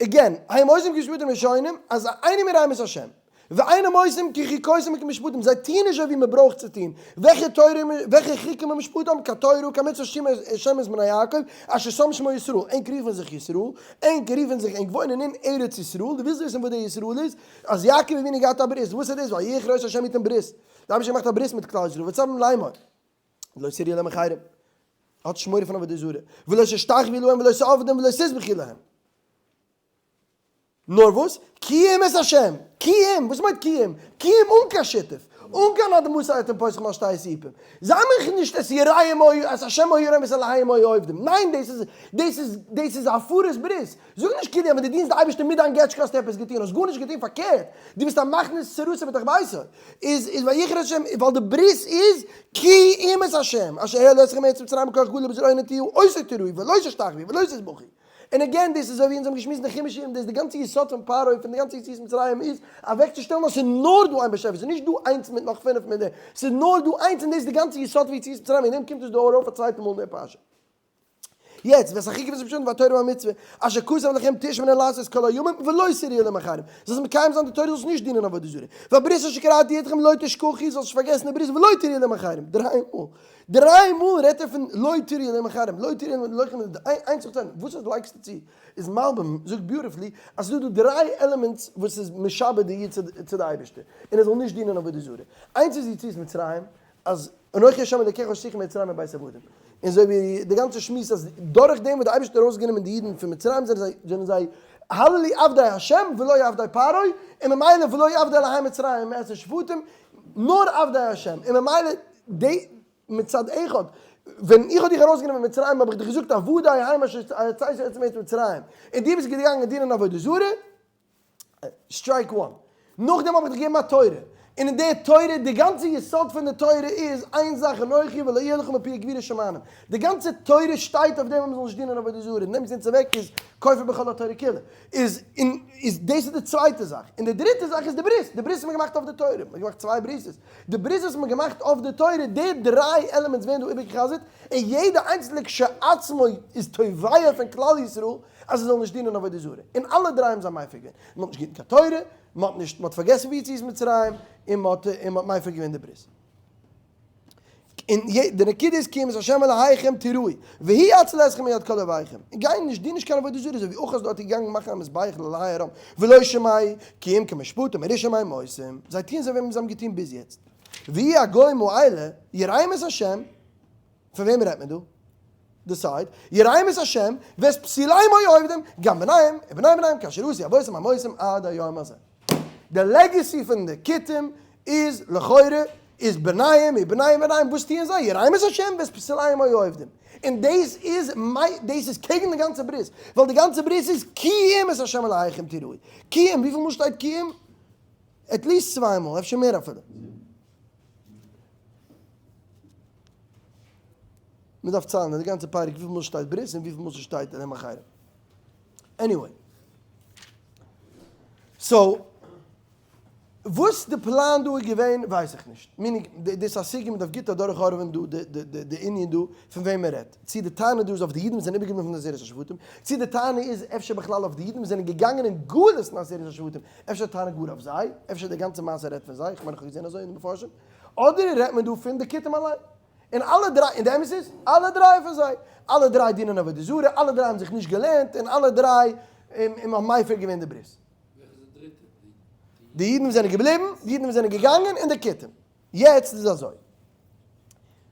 A: again, הם עושים כמשפטם הראשונים, אז אינם יראים את השם. ואינם עושים כחוקותם וכמשפטם, זיי טוען נישט אזוי ווי מען ברויך צו טון. וועלכע תורה, וועלכע חוקים ומשפטים, כתורה וכמצוה אשר ציוה השם את בני יעקב, אשר שם שמו ישראל, ענק רופן זיך ישראל, ענק רופן זיך, ענק וואוינען אין ארץ ישראל, דו ווילסט וויסן וואס דער ישראל איז? אז יעקב אבינו האט געהאט א ברית, וואס איז דאס? ויכרות השם איתם ברית, דער אייבערשטער האט געמאכט א ברית מיט כלל ישראל, ויצום לאמור, לא תיראו אלהים אחרים, האט נישט מורא פון עבודה זרה, ולא תשתחוו להם ולא תעבדום ולא תזבחו להם. נאר וואס? כי אם את השם! כי אם! וואס מיינט כי אם? כי אם אן קיין שותף! אן קיין עד מתי אתם פוסחים על שתי הסעיפים! זיי מיך נישט את יראים היו את השם היו יראים ואת אלהיהם היו עובדים! ניין דאס איז דאס איז דאס איז הפרת ברית! זאג נישט כאילו אז ווען דו דינסט די אייבערשטער מיט דיין געטשקע האסטו עפעס געטון, האסט גארנישט געטון פארקערט דו ביסט א מכניס צרתו בתוך ביתו! איז איז ויכר השם ווייל די ברית איז כי אם את השם אשר העלה אתכם מארץ מצרים בכח גדול ובזרוע נטויה אותו תיראו ולו תשתחוו ולו תזבחו. און again דאס איז אזוי ווי אונז האבן געשמועסט אין די חומש שיעורים דאס די גאנצע יסוד פון פרעה און פון די גאנצע יציאת מצרים איז אוועקצושטעלן אז ס'איז נאר דא איין באשעפער ס'איז נישט דא איינס מיט נאך פינף מיט די ס'איז נאר דא איינס און דאס איז די גאנצע יסוד פון יציאת מצרים וועגן דעם קומט עס דא ארויף א צווייטע מאל אין די פרשה. יעצט ואת החוקים ואת המשפטים והתורה והמצוה אשר כתב לכם תשמרון לעשות כל הימים ולא תיראו אלהים אחרים זאלסט מקיים זיין די תורה זאלסט נישט דינען עבודה זרה והברית אשר כרתי אתכם לא תשכחו זאלסט נישט פארגעסן די ברית ולא תיראו אלהים אחרים דריי מאל דריי מאל רעדט ער פון לא תיראו אלהים אחרים, לא תיראו אלהים לא תיראו איינס נאך צווייטן, וואס לייגסטו צו? איז מלבים זאגט beautifully אז ס'איז דא דא דריי elements וואס איז משעבד די איד צו די אייבערשטער און ער זאל נישט דינען עבודה זרה, איינס איז יציאת מצרים אז אנכי ה' אלקיך אשר הוצאתיך ממצרים מבית עבדים, און אזוי ווי די גאנצע שמועס אז דורך דעם וואס די אייבערשטער האט ארויסגענומען די אידן פון מצרים זענען זיי זענען זיי הללו עבדי ה' ולא עבדי פרעה, און ממילא ולא עבדי אלהי מצרים מעשר שבטים, נאר עבדי ה', און ממילא די מצד אחד. ווען איך האב דיך ארויסגענומען פון מצרים האב איך דיך געזאגט עבדי הם אשר הוצאתי אתכם מארץ מצרים, און דו ביסט געגאנגען דינען עבודה זרה, strike one. נאכדעם האב איך דיך געגעבן א תורה, און אין די תורה, די גאנצע יסוד פון די תורה איז איין זאך אנכי ולא יהיה לך מפי הגבורה שמענום. די גאנצע תורה שטייט אויף דעם אז מ'זאל נישט דינען עבודה זרה, נעמסט אונז אוועק איז כופר בכל התורה כולה. איז און איז דאס איז די צווייטע זאך. און די דריטע זאך איז די ברית. די ברית האט מען געמאכט אויף די תורה. מען האט געמאכט צוויי ברית'עס. די ברית וואס מען האט געמאכט אויף די תורה, די דריי elements ווערן דא איבערגע'חזר'ט, און יעדע איינצלנע כשלעצמו איז תובע פון כלל ישראל אז זיי זאלן נישט דינען עבודה זרה. און אלע דריי האבן זיי מפר געווען. מען האט נישט געהיטן קיין תורה, מען האט נישט, מען האט פארגעסן ווי יציאת מצרים, און מען האט און מען האט מפר געווען די ברית. און די נקודה איז כי אם את ה' אלהיכם תיראו, והוא יציל אתכם מיד כל אויביכם. און גיי נישט, דין נישט קיין עבודה זרה, אזוי ווי אחז דארט איז געגאנגען מאכן א מזבח לאלהי ארם, ולא שמעו, כי אם כמשפטם הרשעים הם עושים, זיי טוען אזוי ווי זיי האבן געטון ביז יעצט. ויהי הגוים האלה יראים את ה', פון וועם רעדט מען דא? decide, יראים את השם, ואת פסיליהם היו עובדים, גם בניהם ובני בניהם כאשר עשו אבותם הם עושים עד היום הזה. די legacy פון די כותים איז לכאורה איז בניהם ובני בניהם וואס טוען זיי? יראים את השם ואת פסיליהם היו עובדים. און דאס איז דאס איז קעגן די גאנצע ברית, ווייל די גאנצע ברית איז כי אם את השם אלהיכם תיראו. כי אם, וויפיל מאל שטייט כי אם? at least צוויי מאל, אפשר מער אפילו. מען דארף ציילן אין די גאנצע פרק וויפיל מאל שטייט ברית און וויפיל מאל ס'שטייט אלהים אחרים. Anyway. So, וואס די פלאן דא איז געווען ווייס איך נישט. Meaning, דאס איז א סוגיא מען דארף גוט אדורכהארעווען דא די ענין דא פון וועם מען רעדט. צי די טענה דא איז אויף די אידן וואס זענען איבערגעבליבן פון די עשרת השבטים, צי די טענה איז אפשר בכלל אויף די אידן וואס זענען געגאנגען אין גלות אין עשרת השבטים, אפשר די טענה גאר אויף זיי, אפשר די גאנצע מעשה רעדט פון זיי, איך מיין איך האב געזען אזוי אין די מפרשים. אדער רעדט מען דא פון די כותים אליין. און אלע דריי, און די אמת איז, אלע דריי פון זיי, אלע דריי דינען עבודה זרה, אלע דריי האבן זיך נישט געלערנט, און אלע דריי האבן מפר געווען די ברית.
B: וועלכע איז די דריטע?
A: די אידן וואס זענען געבליבן, די אידן וואס זענען געגאנגען, און די כותים. יעצט איז אזוי,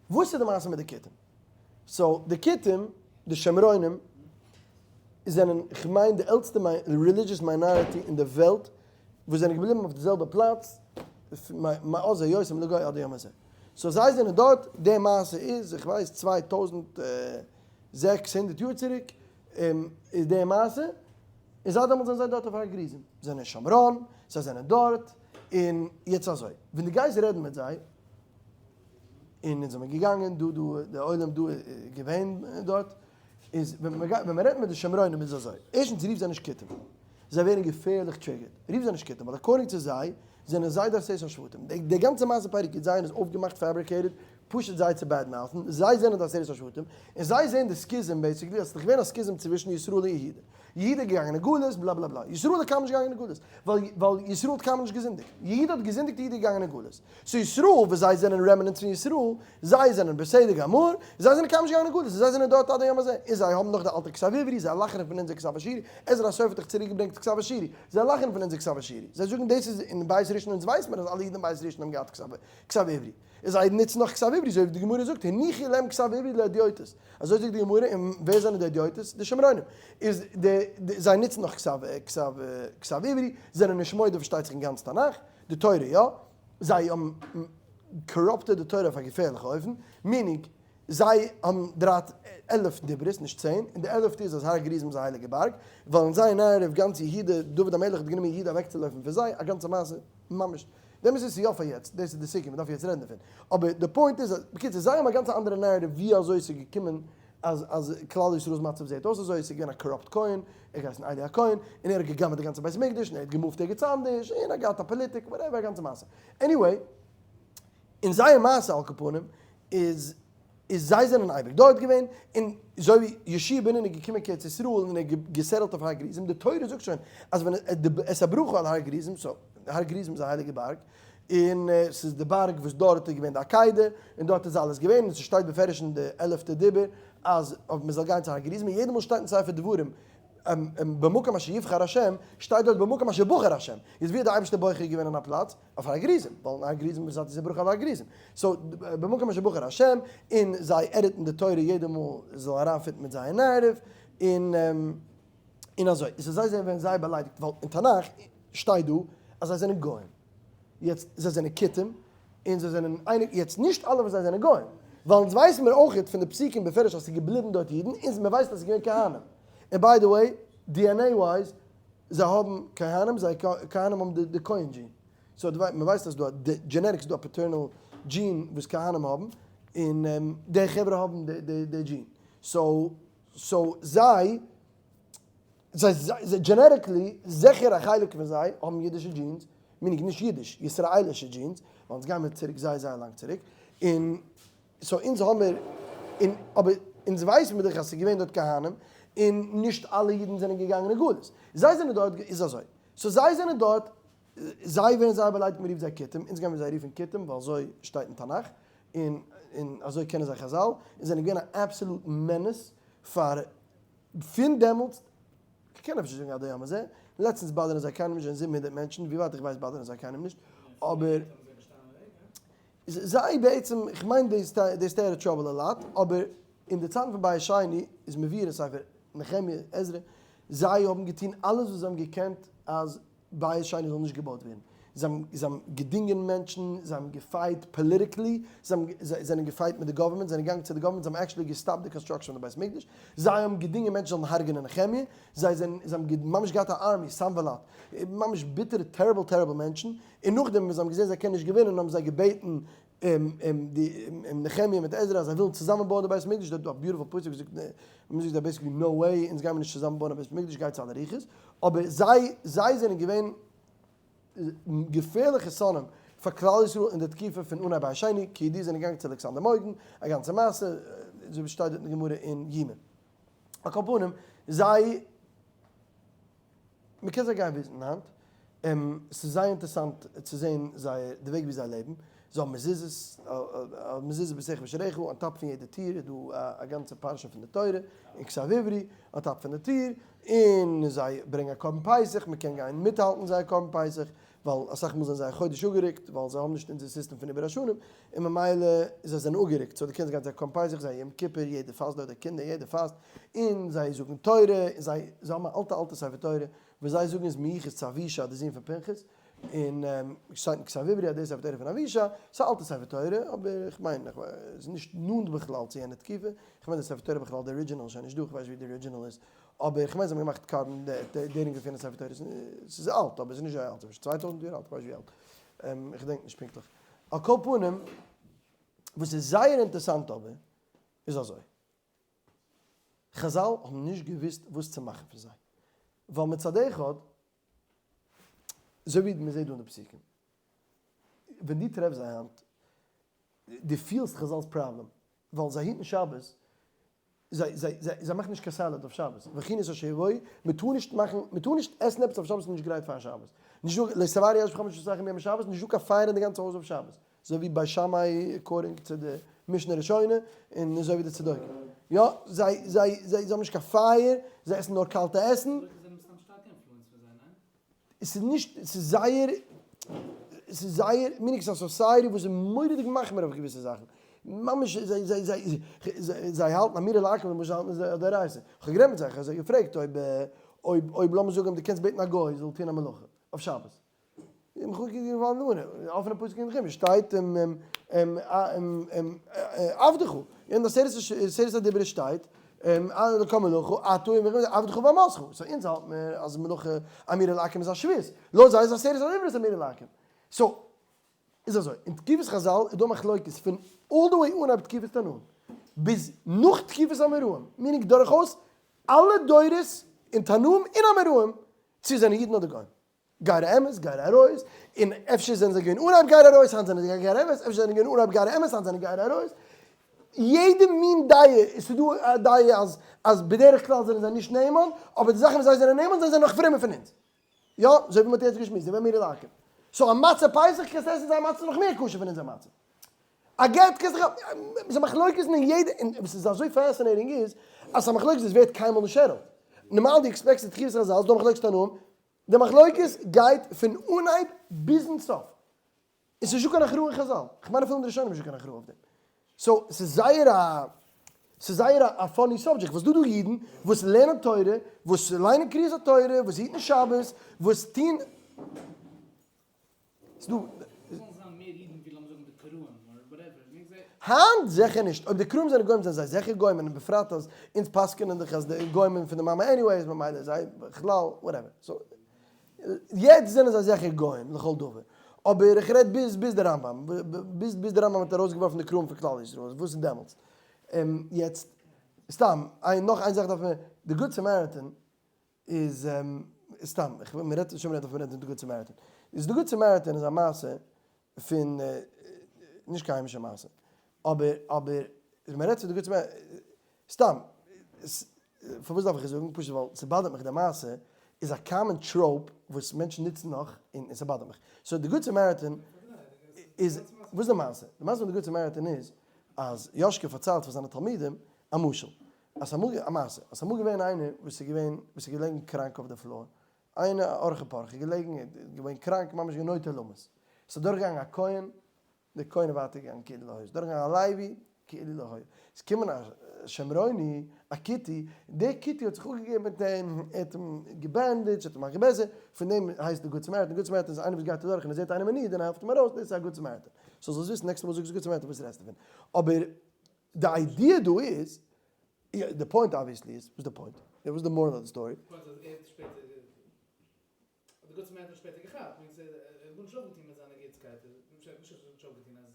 A: וואס איז די מעשה מיט די כותים? So, די כותים, די שומרונים, זענען, כ'מיין, די עלטסטע religious minority אין די וועלט, וואס זענען געבליבן אויף די זעלבע פלאץ, מאז היותם לגוי עד היום הזה. So זיי זענען דארט, די מעשה איז, איך ווייס 2600 יאר צוריק איז די מעשה, און זייט דעמאלטס זענען זיי דארט אויף הר גריזים, זיי זענען אין שומרון, זיי זענען דארט, און יעצט אזוי, ווען דו גייסט רעדן מיט זיי, און אונז זעמיר געגאנגען דא דא, די עולם דא איז געווען דארט, איז ווען מען רעדט מיט די שומרונים איז אזוי, ערשטנס רוף זיי נישט כותים, זיי ווערן געפערליך triggered, רוף זיי נישט כותים, ווייל according צו זיי זענען זיי די עשרת השבטים, די גאנצע מעשה פרק י"ז איז אויפגעמאכט fabricated פשוט זיי צו badmouth ן, זיי זענען די עשרת השבטים, און זיי זעען די schism basically אז ס'איז דאך געווען א schism צווישן ישראל און יהודה, יהודה איז געגאנגען אין גלות בלא בלא בלא, ישראל איז קיינמאל נישט געגאנגען אין גלות, ווייל ישראל האט קיינמאל נישט געזינדיגט, יהודה האט געזינדיגט יהודה איז געגאנגען אין גלות. So ישראל וואס זיי זענען remnants פון ישראל, זיי זענען בסדר גמור, זיי זענען קיינמאל נישט געגאנגען אין גלות, זיי זענען דארט עד היום הזה, און זיי האבן נאך די אלטע כתב עברי, זיי לאכן פון אונזער כתב אשורי, עזרא הסופר האט דאך צוריק געברענגט כתב אשורי, זיי לאכן פון אונזער כתב אשורי, זיי זאגן דאס איז אין בית ראשון אונז ווייסט מען אז אלע אידן אין בית ראשון האבן געהאט כתב עברי, און זיי נוצן נאך כתב עברי, אזוי ווי די גמרא זאגט הניחו להם כתב עברי להדיוטות, אזוי זאגט די גמרא, און ווער זענען די הדיוטות? די שומרונים, איז די זיי נוצן נאך כתב עברי, זענען נישט מודה פארשטייט זיך אין גאנץ תנך, די תורה יא, זיי האבן corrupted די תורה אויף א געפערליכע אופן, meaning זיי האבן דרייט 11 דיברות נישט צען, און די עלעפטע איז אז הר גריזים איז א הייליגע בארג, ווייל אין זייער narrative גאנץ יהודה, דוד המלך האט גענומען יהודה אוועקצולויפן פון זיי, א גאנצע מעשה, ממש, די אמת איז ס'איז יא פאר יעצט, דאס איז די סוגיא, מ'דארף יעצט רעדן דערפון, אבער די point איז אז, בקיצור זיי האבן א גאנצע אנדערע narrative ווי אזוי ס'איז געקומען אז אז כלל ישראל'ס מצב זעהט אויס אזוי, ס'איז געווען א corrupt כהן, ער האט געהייסן עלי הכהן, און ער האט גע'גנב'עט די גאנצע בית מקדש, און ער האט געמופט ערגעץ אנדערש, און ער האט געהאט א פאליטיק, whatever, א גאנצע מעשה. Anyway, אין זייער מעשה על כל פנים, איז איז זיי זענען אייביג דארט געווען, און אזוי ווי יהושע בן נון איז געקומען קיין ארץ ישראל און ער האט געסעטלט אויף הר גריזים, די תורה זאגט שוין אז ווען את הברכה על הר גריזים, so הר גריזים איז א הייליגע בארג, און ס'איז די בארג וואס דארט איז געווען די עקידה, און דארט איז אלעס געווען, און ס'שטייט בפירוש אין די עלעפטע דיבור אז אויב מ'זאל גיין צו הר גריזים, און יעדע מאל שטייט אין ספר דברים במקום אשר יבחר השם, שטייט דארט במקום אשר בחר השם, איז ווי האט די אייבערשטער בוחר געווען אין א פלאץ? אויף הר גריזים, ווייל אין הר גריזים איז די ברכה על הר גריזים, so במקום אשר בחר השם, און זיי edit ן די תורה יעדע מאל עס זאל אריינפיטן מיט זייער narrative, און און אזוי, איז זיי זענען ווערן זייער באליידיגט ווייל אין תנך שטייט דא אז זיי זענען גוים, יעצט זיי זענען כותים און זיי זענען אייניג, יעצט נישט אלע פון זיי זענען גוים. ווייל אונז ווייסן מיר אויכעט פון די פסוקים בפירוש אז ס'איז געבליבן דארט אידן, און מען ווייסט אז ס'איז געווען כהנים. און by the way, DNA wise, זיי האבן כהנים, זיי כהנים האבן די כהן gene. So מען ווייסט אז דא א genetics איז דא א paternal gene וואס כהנים האבן, און די חברה האבן די gene. So so זיי זיי זיי genetically זיכער א חלק פון זיי האבן אידישע genes, meaning נישט אידיש, ישראלישע genes, ווייל אונז גיימיר צוריק זייער זייער לאנג צוריק, און so אונז האמיר, און אבער אונז ווייסן מיר דאך אז ס'איז געווען דארט כהנים, און נישט אלע אידן זענען געגאנגען אין גלות, זיי זענען דארט, איז אזוי, so זיי זענען דארט, זיי ווערן זייער באליידיגט מען רופט זיי כותים, אונז גיימיר זיי רופן כותים ווייל אזוי שטייט אין תנך, און און אזוי קענען זיי חזל, און זענען געווען א absolute menace פאר פון דעמאלטס, כ'קען אפשר זאגן עד היום הזה, לעצטנס באדערן זיי קיינעם נישט, זענען 700 מענטשן, ווי ווייט איך ווייס באדערן זיי קיינעם נישט, אבער זיי בעצם, כ'מיין they stay out of trouble a lot, אבער אין די צייטן פון בית שני איז מבואר אין ספר נחמיה, עזרא, זיי האבן געטון אלעס וואס זיי האבן געקענט אז בית שני זאל נישט געבויט ווערן. זיי האבן זיי האבן געדינגען מענטשן, זיי האבן געפייט politically, זיי האבן זיי זענען געפייט מיט די גאווערמענט, זיי זענען געגאנגען צו די גאווערמענט, זיי האבן actually געסטאפט די construction פון די בית מקדש, זיי האבן געדינגען מענטשן זאלן הרג'נען נחמיה, זיי זענען זיי האבן ממש געהאט א army, סנבלט, ממש ביטערע terrible terrible מענטשן, און נאכדעם ווען זיי האבן געזען זיי קענען נישט געווינען האבן זיי געבעטן די נחמיה מיט עזרא אז זיי ווילן צוזאמען בויען די בית מקדש, דארט איז דא א beautiful פסוק וואס זאגט, מען זאגט זיי basically no way, אונז גיימיר נישט צוזאמען בויען א בית מקדש, גייטס אלע רוחות, אבער זיי זיי זענען געווען געפערליכע שונאים פאר כלל ישראל אין די תקופה פון אנהייב בית שני, כי די זענען געגאנגען צו אלכסנדר מוקדון, א גאנצע מעשה, אזוי ווי שטייט דארט אין די גמרא אין יומא. על כל פנים, זיי. מען קען זיי גיין וויזיטן היינט, ס'איז זייער אינטערעסאנט צו זען זייער די וועג ווי זיי לעבן, זיי האבן מזוזות, מזוזה ביתך ובשעריך, on top פון יעדע טיר איז דא א גאנצע פרשה פון די תורה, אין כתב עברי, on top פון די טיר, און זיי ברענגען א קרבן פסח, מען קען גיין מיטהאלטן זייער קרבן פסח, ווייל אסאך מאל זענען זיי א חודש אפגערוקט, ווייל זיי האבן נישט אונזער סיסטעם פון עיבור השנים, און ממילא זיי זענען אפגערוקט, so דו קענסט גיין צו א קרבן פסח, זייער יום כיפור, יעדער פאסט דארט, די קינדער, יעדער פאסט, און זיי זאגן תורה, און זיי זיי האבן א אלטע אלטע ספר תורה, וואס זיי זאגן איז מיוחס צו אבישי די זון פון פנחס, און שטייט אין כתב עברי אז דאס איז ספר תורה פון אבישי, ס'איז א אלטע ספר תורה, אבער איך מיין, ס'איז נישט נאנט בכלל צו יענע תקופה, איך מיין די ספר תורה בכלל די original איז שוין נישט דא, איך ווייס נישט ווי די original איז, אבער איך מיין זיי האבן געמאכט carbon dating אויף יענע ספר תורה, ס'איז אלט אבער ס'איז נישט זייער אלט, ס'איז אפשר 2000 יאר אלט, איך ווייס נישט ווי אלט, איך געדענק נישט פונקטליך. על כל פנים, וואס איז זייער אינטערסאנט אבער, איז אזוי. חזל האבן נישט געוואוסט וואס צו מאכן פון זיי, ווייל מצד אחד, אזוי ווי מען זעט דא אין די פסוקים, ווען דו טרעפסט זיי היינט, דו פילסט חזל'ס פראבלעם, ווייל זיי היטן שבת, זיי זיי זיי זיי מאכן נישט קיין salad אויף שבת, והכינו את אשר יבואו, מען טאר נישט מאכן, מען טאר נישט עסן עפעס אויף שבת וואס איז נישט גרייט פאר שבת, נישט דא, לא תבערו אש בכל מושבותיכם ביום השבת, נישט דא קיין פייער אין די גאנצע הויז אויף שבת. אזוי ווי בית שמאי according צו די משנה ראשונה, און אזוי ווי די צדוקים. יא, זיי זיי זיי האבן נישט קיין פייער, זיי עסן נאר קאלטע עסן. עס איז נישט, עס איז זייער, עס איז זייער, meaning ס'איז א society וואס איז מורא'דיג מחמיר אויף געוויסע זאכן. ממש זיי זיי זיי זיי האלטן אמירה לעכו"ם למשל האלטן זיי א דאורייתא. כ'האב גערעדט מיט זיי, כ'האב זיי געפרעגט אויב אויב אויב לאמיר זאגן דו קענסט בעטן א גוי זאל טון א מלאכה אויף שבת. אפענע פסוק אין חומש שטייט עבדך, אין עשרת הדיברות שטייט לכל מלאכה אתה עבדך ואמתך, so אונז האלט מיר אז מלאכה אמירה לעכו"ם איז א שבות, לויט זיי איז עשרת הדיברות אמירה לעכו"ם, so איז אזוי, אין תקופת חזל איז דא מחלוקת פון all the way אנהייב תקופת תנאים ביז נאך תקופת אמוראים, meaning דורכאויס אלע דורות אין תנאים און אמוראים צו זענען אידן אדער גוים. גרי אמת, גרי אריות, און אפשר זענען זיי געווען אנהייב גרי אריות, היינט זענען זיי גרי אמת, אפשר זענען געווען אנהייב גרי אמת, היינט זענען גרי אריות. יעדע מין דעה, עס איז דא א דעה אז אז בדרך כלל זענען זיי נישט נאמן, אבער די זאכן וואס זיי זענען נאמן זענען זיי נאך פרומער פון אונז. יא, אזוי ווי מען האט יעצט געשמועסט, זיי וועלן מיר לייקען. so א מצה פסח קענסטו עסן זייער מצה איז נאך מער כשר פון אונזער מצה. א גט קענסט דיך ס'איז א מחלוקת אין יעדע, און וואס איז אזוי fascinating איז, אז ס'איז א מחלוקת וואס ווערט קיינמאל נישט settled. נארמאל דו עקספעקסט די תקופת חזל איז דא מחלוקת תנאים, די מחלוקת גייט פון אנהייב ביזן סוף. און ס'איז נישטא קיין הכרעה אין חזל. כ'מיין אפילו אין די ראשונים איז נישטא קיין הכרעה אויף דעם. so ס'איז זייער א ס'איז זייער א funny subject וואס דא דא אידן וואס לערנען תורה, וואס ליינען קריאת התורה, וואס היטן שבת, וואס טוהן ס'דא.
B: זאלן זיין מער אידן ווי לאמיר זאגן די קראים or whatever.
A: היינט זיכער נישט, אויב די קרובים זענען גוים זענען זיי זיכער גוים, און בפרט אז אונז פסק'ענען דאך אז די גוים פון די מאמע anyway איז ממילא זיי בכלל whatever, so יעצט זענען זיי זיכער גוים לכל דבר, אבער איך רעד ביז ביז די רמב ם, ביז ביז די רמב ם האט ארויסגעווארפן די קרובים פון כלל ישראל, וואס איז דעמאלטס? יעצט סתם, נאך איין זאך דארף מען, די Good Samaritan איז סתם, איך וויל, מ'רעדט שוין מ'רעדט אויף מ'רעדט די Good Samaritan. איז די Good Samaritan איז א מעשה פון, נישט קיין היימישע מעשה, אבער אבער מ'רעדט פון די Good Samaritan, סתם, פארוואס דארף איך עס זאגן? פשוט ווייל ס'באדערט מיך די מעשה איז א common trope וואס מענטשן נוצן נאך און ס'באדערט מיך. so די Good Samaritan איז, וואס איז די מעשה? די מעשה פון די Good Samaritan איז אז יאשקע פארציילט פאר זיינע תלמידים א משל, אז ס'אמאל א מעשה, אז ס'אמאל געווען איינער וואס איז געווען, וואס איז געלעגן קראנק אויף די floor, איינער א ארחי פרחי, געלעגן, געווען קראנק ממש גענויטע למות, ס'איז אדורכגעגאנגען א כהן, דער כהן איז ווייטער געגאנגען כאילו לא היה, ס'איז דורכגעגאנגען א לוי, כאילו לא היה, ס'איז געקומען א שומרוני, א כותי, דער כותי האט זיך אפגעגעבן מיט אים, ער האט אים געבענדעדזשט, ער האט אים געמאכט בעסער, פון דעם הייסט די Good Samaritan, Good Samaritan איז איינער וואס גייט אדורך און ער זעט איינעם אין need און ער העלפט אים ארויס, דאס איז א Good Samaritan. so זאלסט וויסן, next מאל זאגסט Good Samaritan וואס רעדסטו פון? אבער די idea דא איז, די point obviously איז, וואס איז די point? וואס איז די moral of the story?
B: די point איז אז ער האט שפעטער, האט די Good Samaritan שפעטער געכאפט, מיינט ער האט גארנישט אויפגעטון מיט זיינע גוטסקייט, ער האט נישט נישט אויפגעטון אז.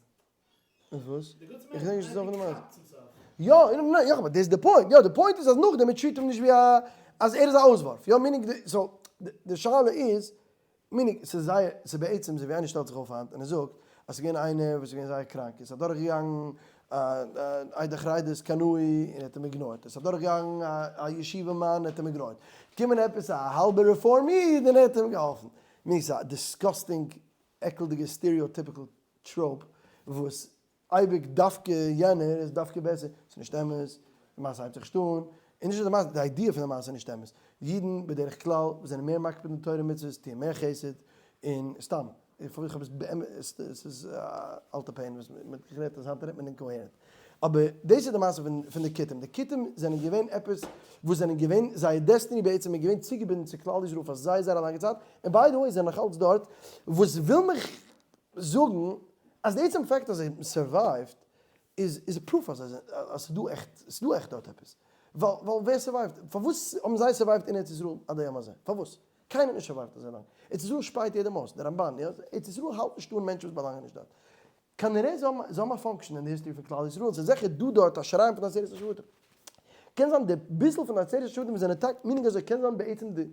A: מיט וואס?
B: די Good
A: איך געדענק נישט די סוף פון די
B: סעמעריטען
A: מעשה.
B: געכאפט צום סוף.
A: יא, יא, אבער דאס איז די point, יא די point איז אז נאכדעם מען treat אים נישט ווי א, אז ער איז א אויסווארף, יא meaning די, so די שאלה איז, meaning ס'איז זייער, ס'איז בעצם אזוי ווי איינער שטעלט זיך אויף היינט און ער זאגט אז ס'איז געווען איינער וואס איז געווען זייער קראנק און ס'איז אדורכגעגאנגען א עדה חרדית קנאי און ער האט אים ignore ט, עס איז אדורכגעגאנגען א ישיבה מאן און ער האט אים ignore ט, געקומען עפעס א האלבע רעפארם איד און ער האט אים געהאלפן. meaning ס'איז א disgusting עקלדיגע stereotypical trope וואס אייביג דווקא יענער איז דווקא בעסער, ס'איז נישט אמת, די מעשה הייבט זיך נישט אן, און נישט נאר די מעשה, די idea פון די מעשה איז נישט אמת, אידן בדרך כלל וואס זענען מער מקפיד אין תורה ומצוות טוען מער חסד, און סתם, איך האב עס באמת, ס'איז א אלטע pain וואס מען האט גערעדט אז היינט רעדט מען incoherent, אבער דאס איז די מעשה פון די כותים, די כותים זענען געווען עפעס וואס זענען געווען, זייער destiny בעצם איז געווען צוגעבינדן צו כלל ישראל פאר זייער זייער א לאנגע צייט, און by the way זענען נאך אלץ דארט, וואס וויל מיך זאגן אז די עצם fact אז זיי survive ט איז איז proof אז זיי אז ס'איז דא עכט ס'איז דא עכט דארט עפעס. ווייל ווייל ווער survive ט? פארוואס האבן זיי survive ט אין ארץ ישראל עד היום הזה? פארוואס? קיינער האט נישט survive ט אזוי לאנג. ארץ ישראל שפייט יעדעם אויס, די רמבן, יא? ארץ ישראל האלט נישט אן מענטשן וואס באלאנגען נישט דארט. כנראה זיי האבן זיי האבן א function אין די history פון כלל ישראל, ס'איז זיכער דא דארט א שיריים פון עשרת השבטים. קען זיין די ביסל פון עשרת השבטים וואס זענען טאקע, meaning אזוי קען זיין בעצם די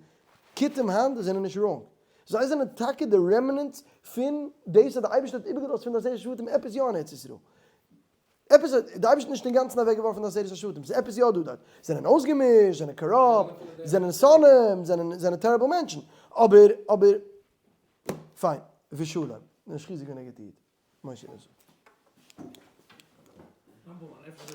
A: כותים היינט זענען נישט wrong. זיי זענען טאקע די remnants פון דאס אז די אייבערשטער האט איבערגעלאזט פון די עשרת השבטים עפעס יא אין ארץ ישראל. עפעס האט די אייבערשטער נישט אינגאנצן אוועקגעווארפן די עשרת השבטים, ס'איז עפעס יא דא דארט. זענען אויסגעמישט, זענען corrupt, זענען שונאים, זענען זענען terrible מענטשן. אבער אבער פיין, ושלום. נישט חיזוק געווען א גוטע איד. משה רז.
B: Number one.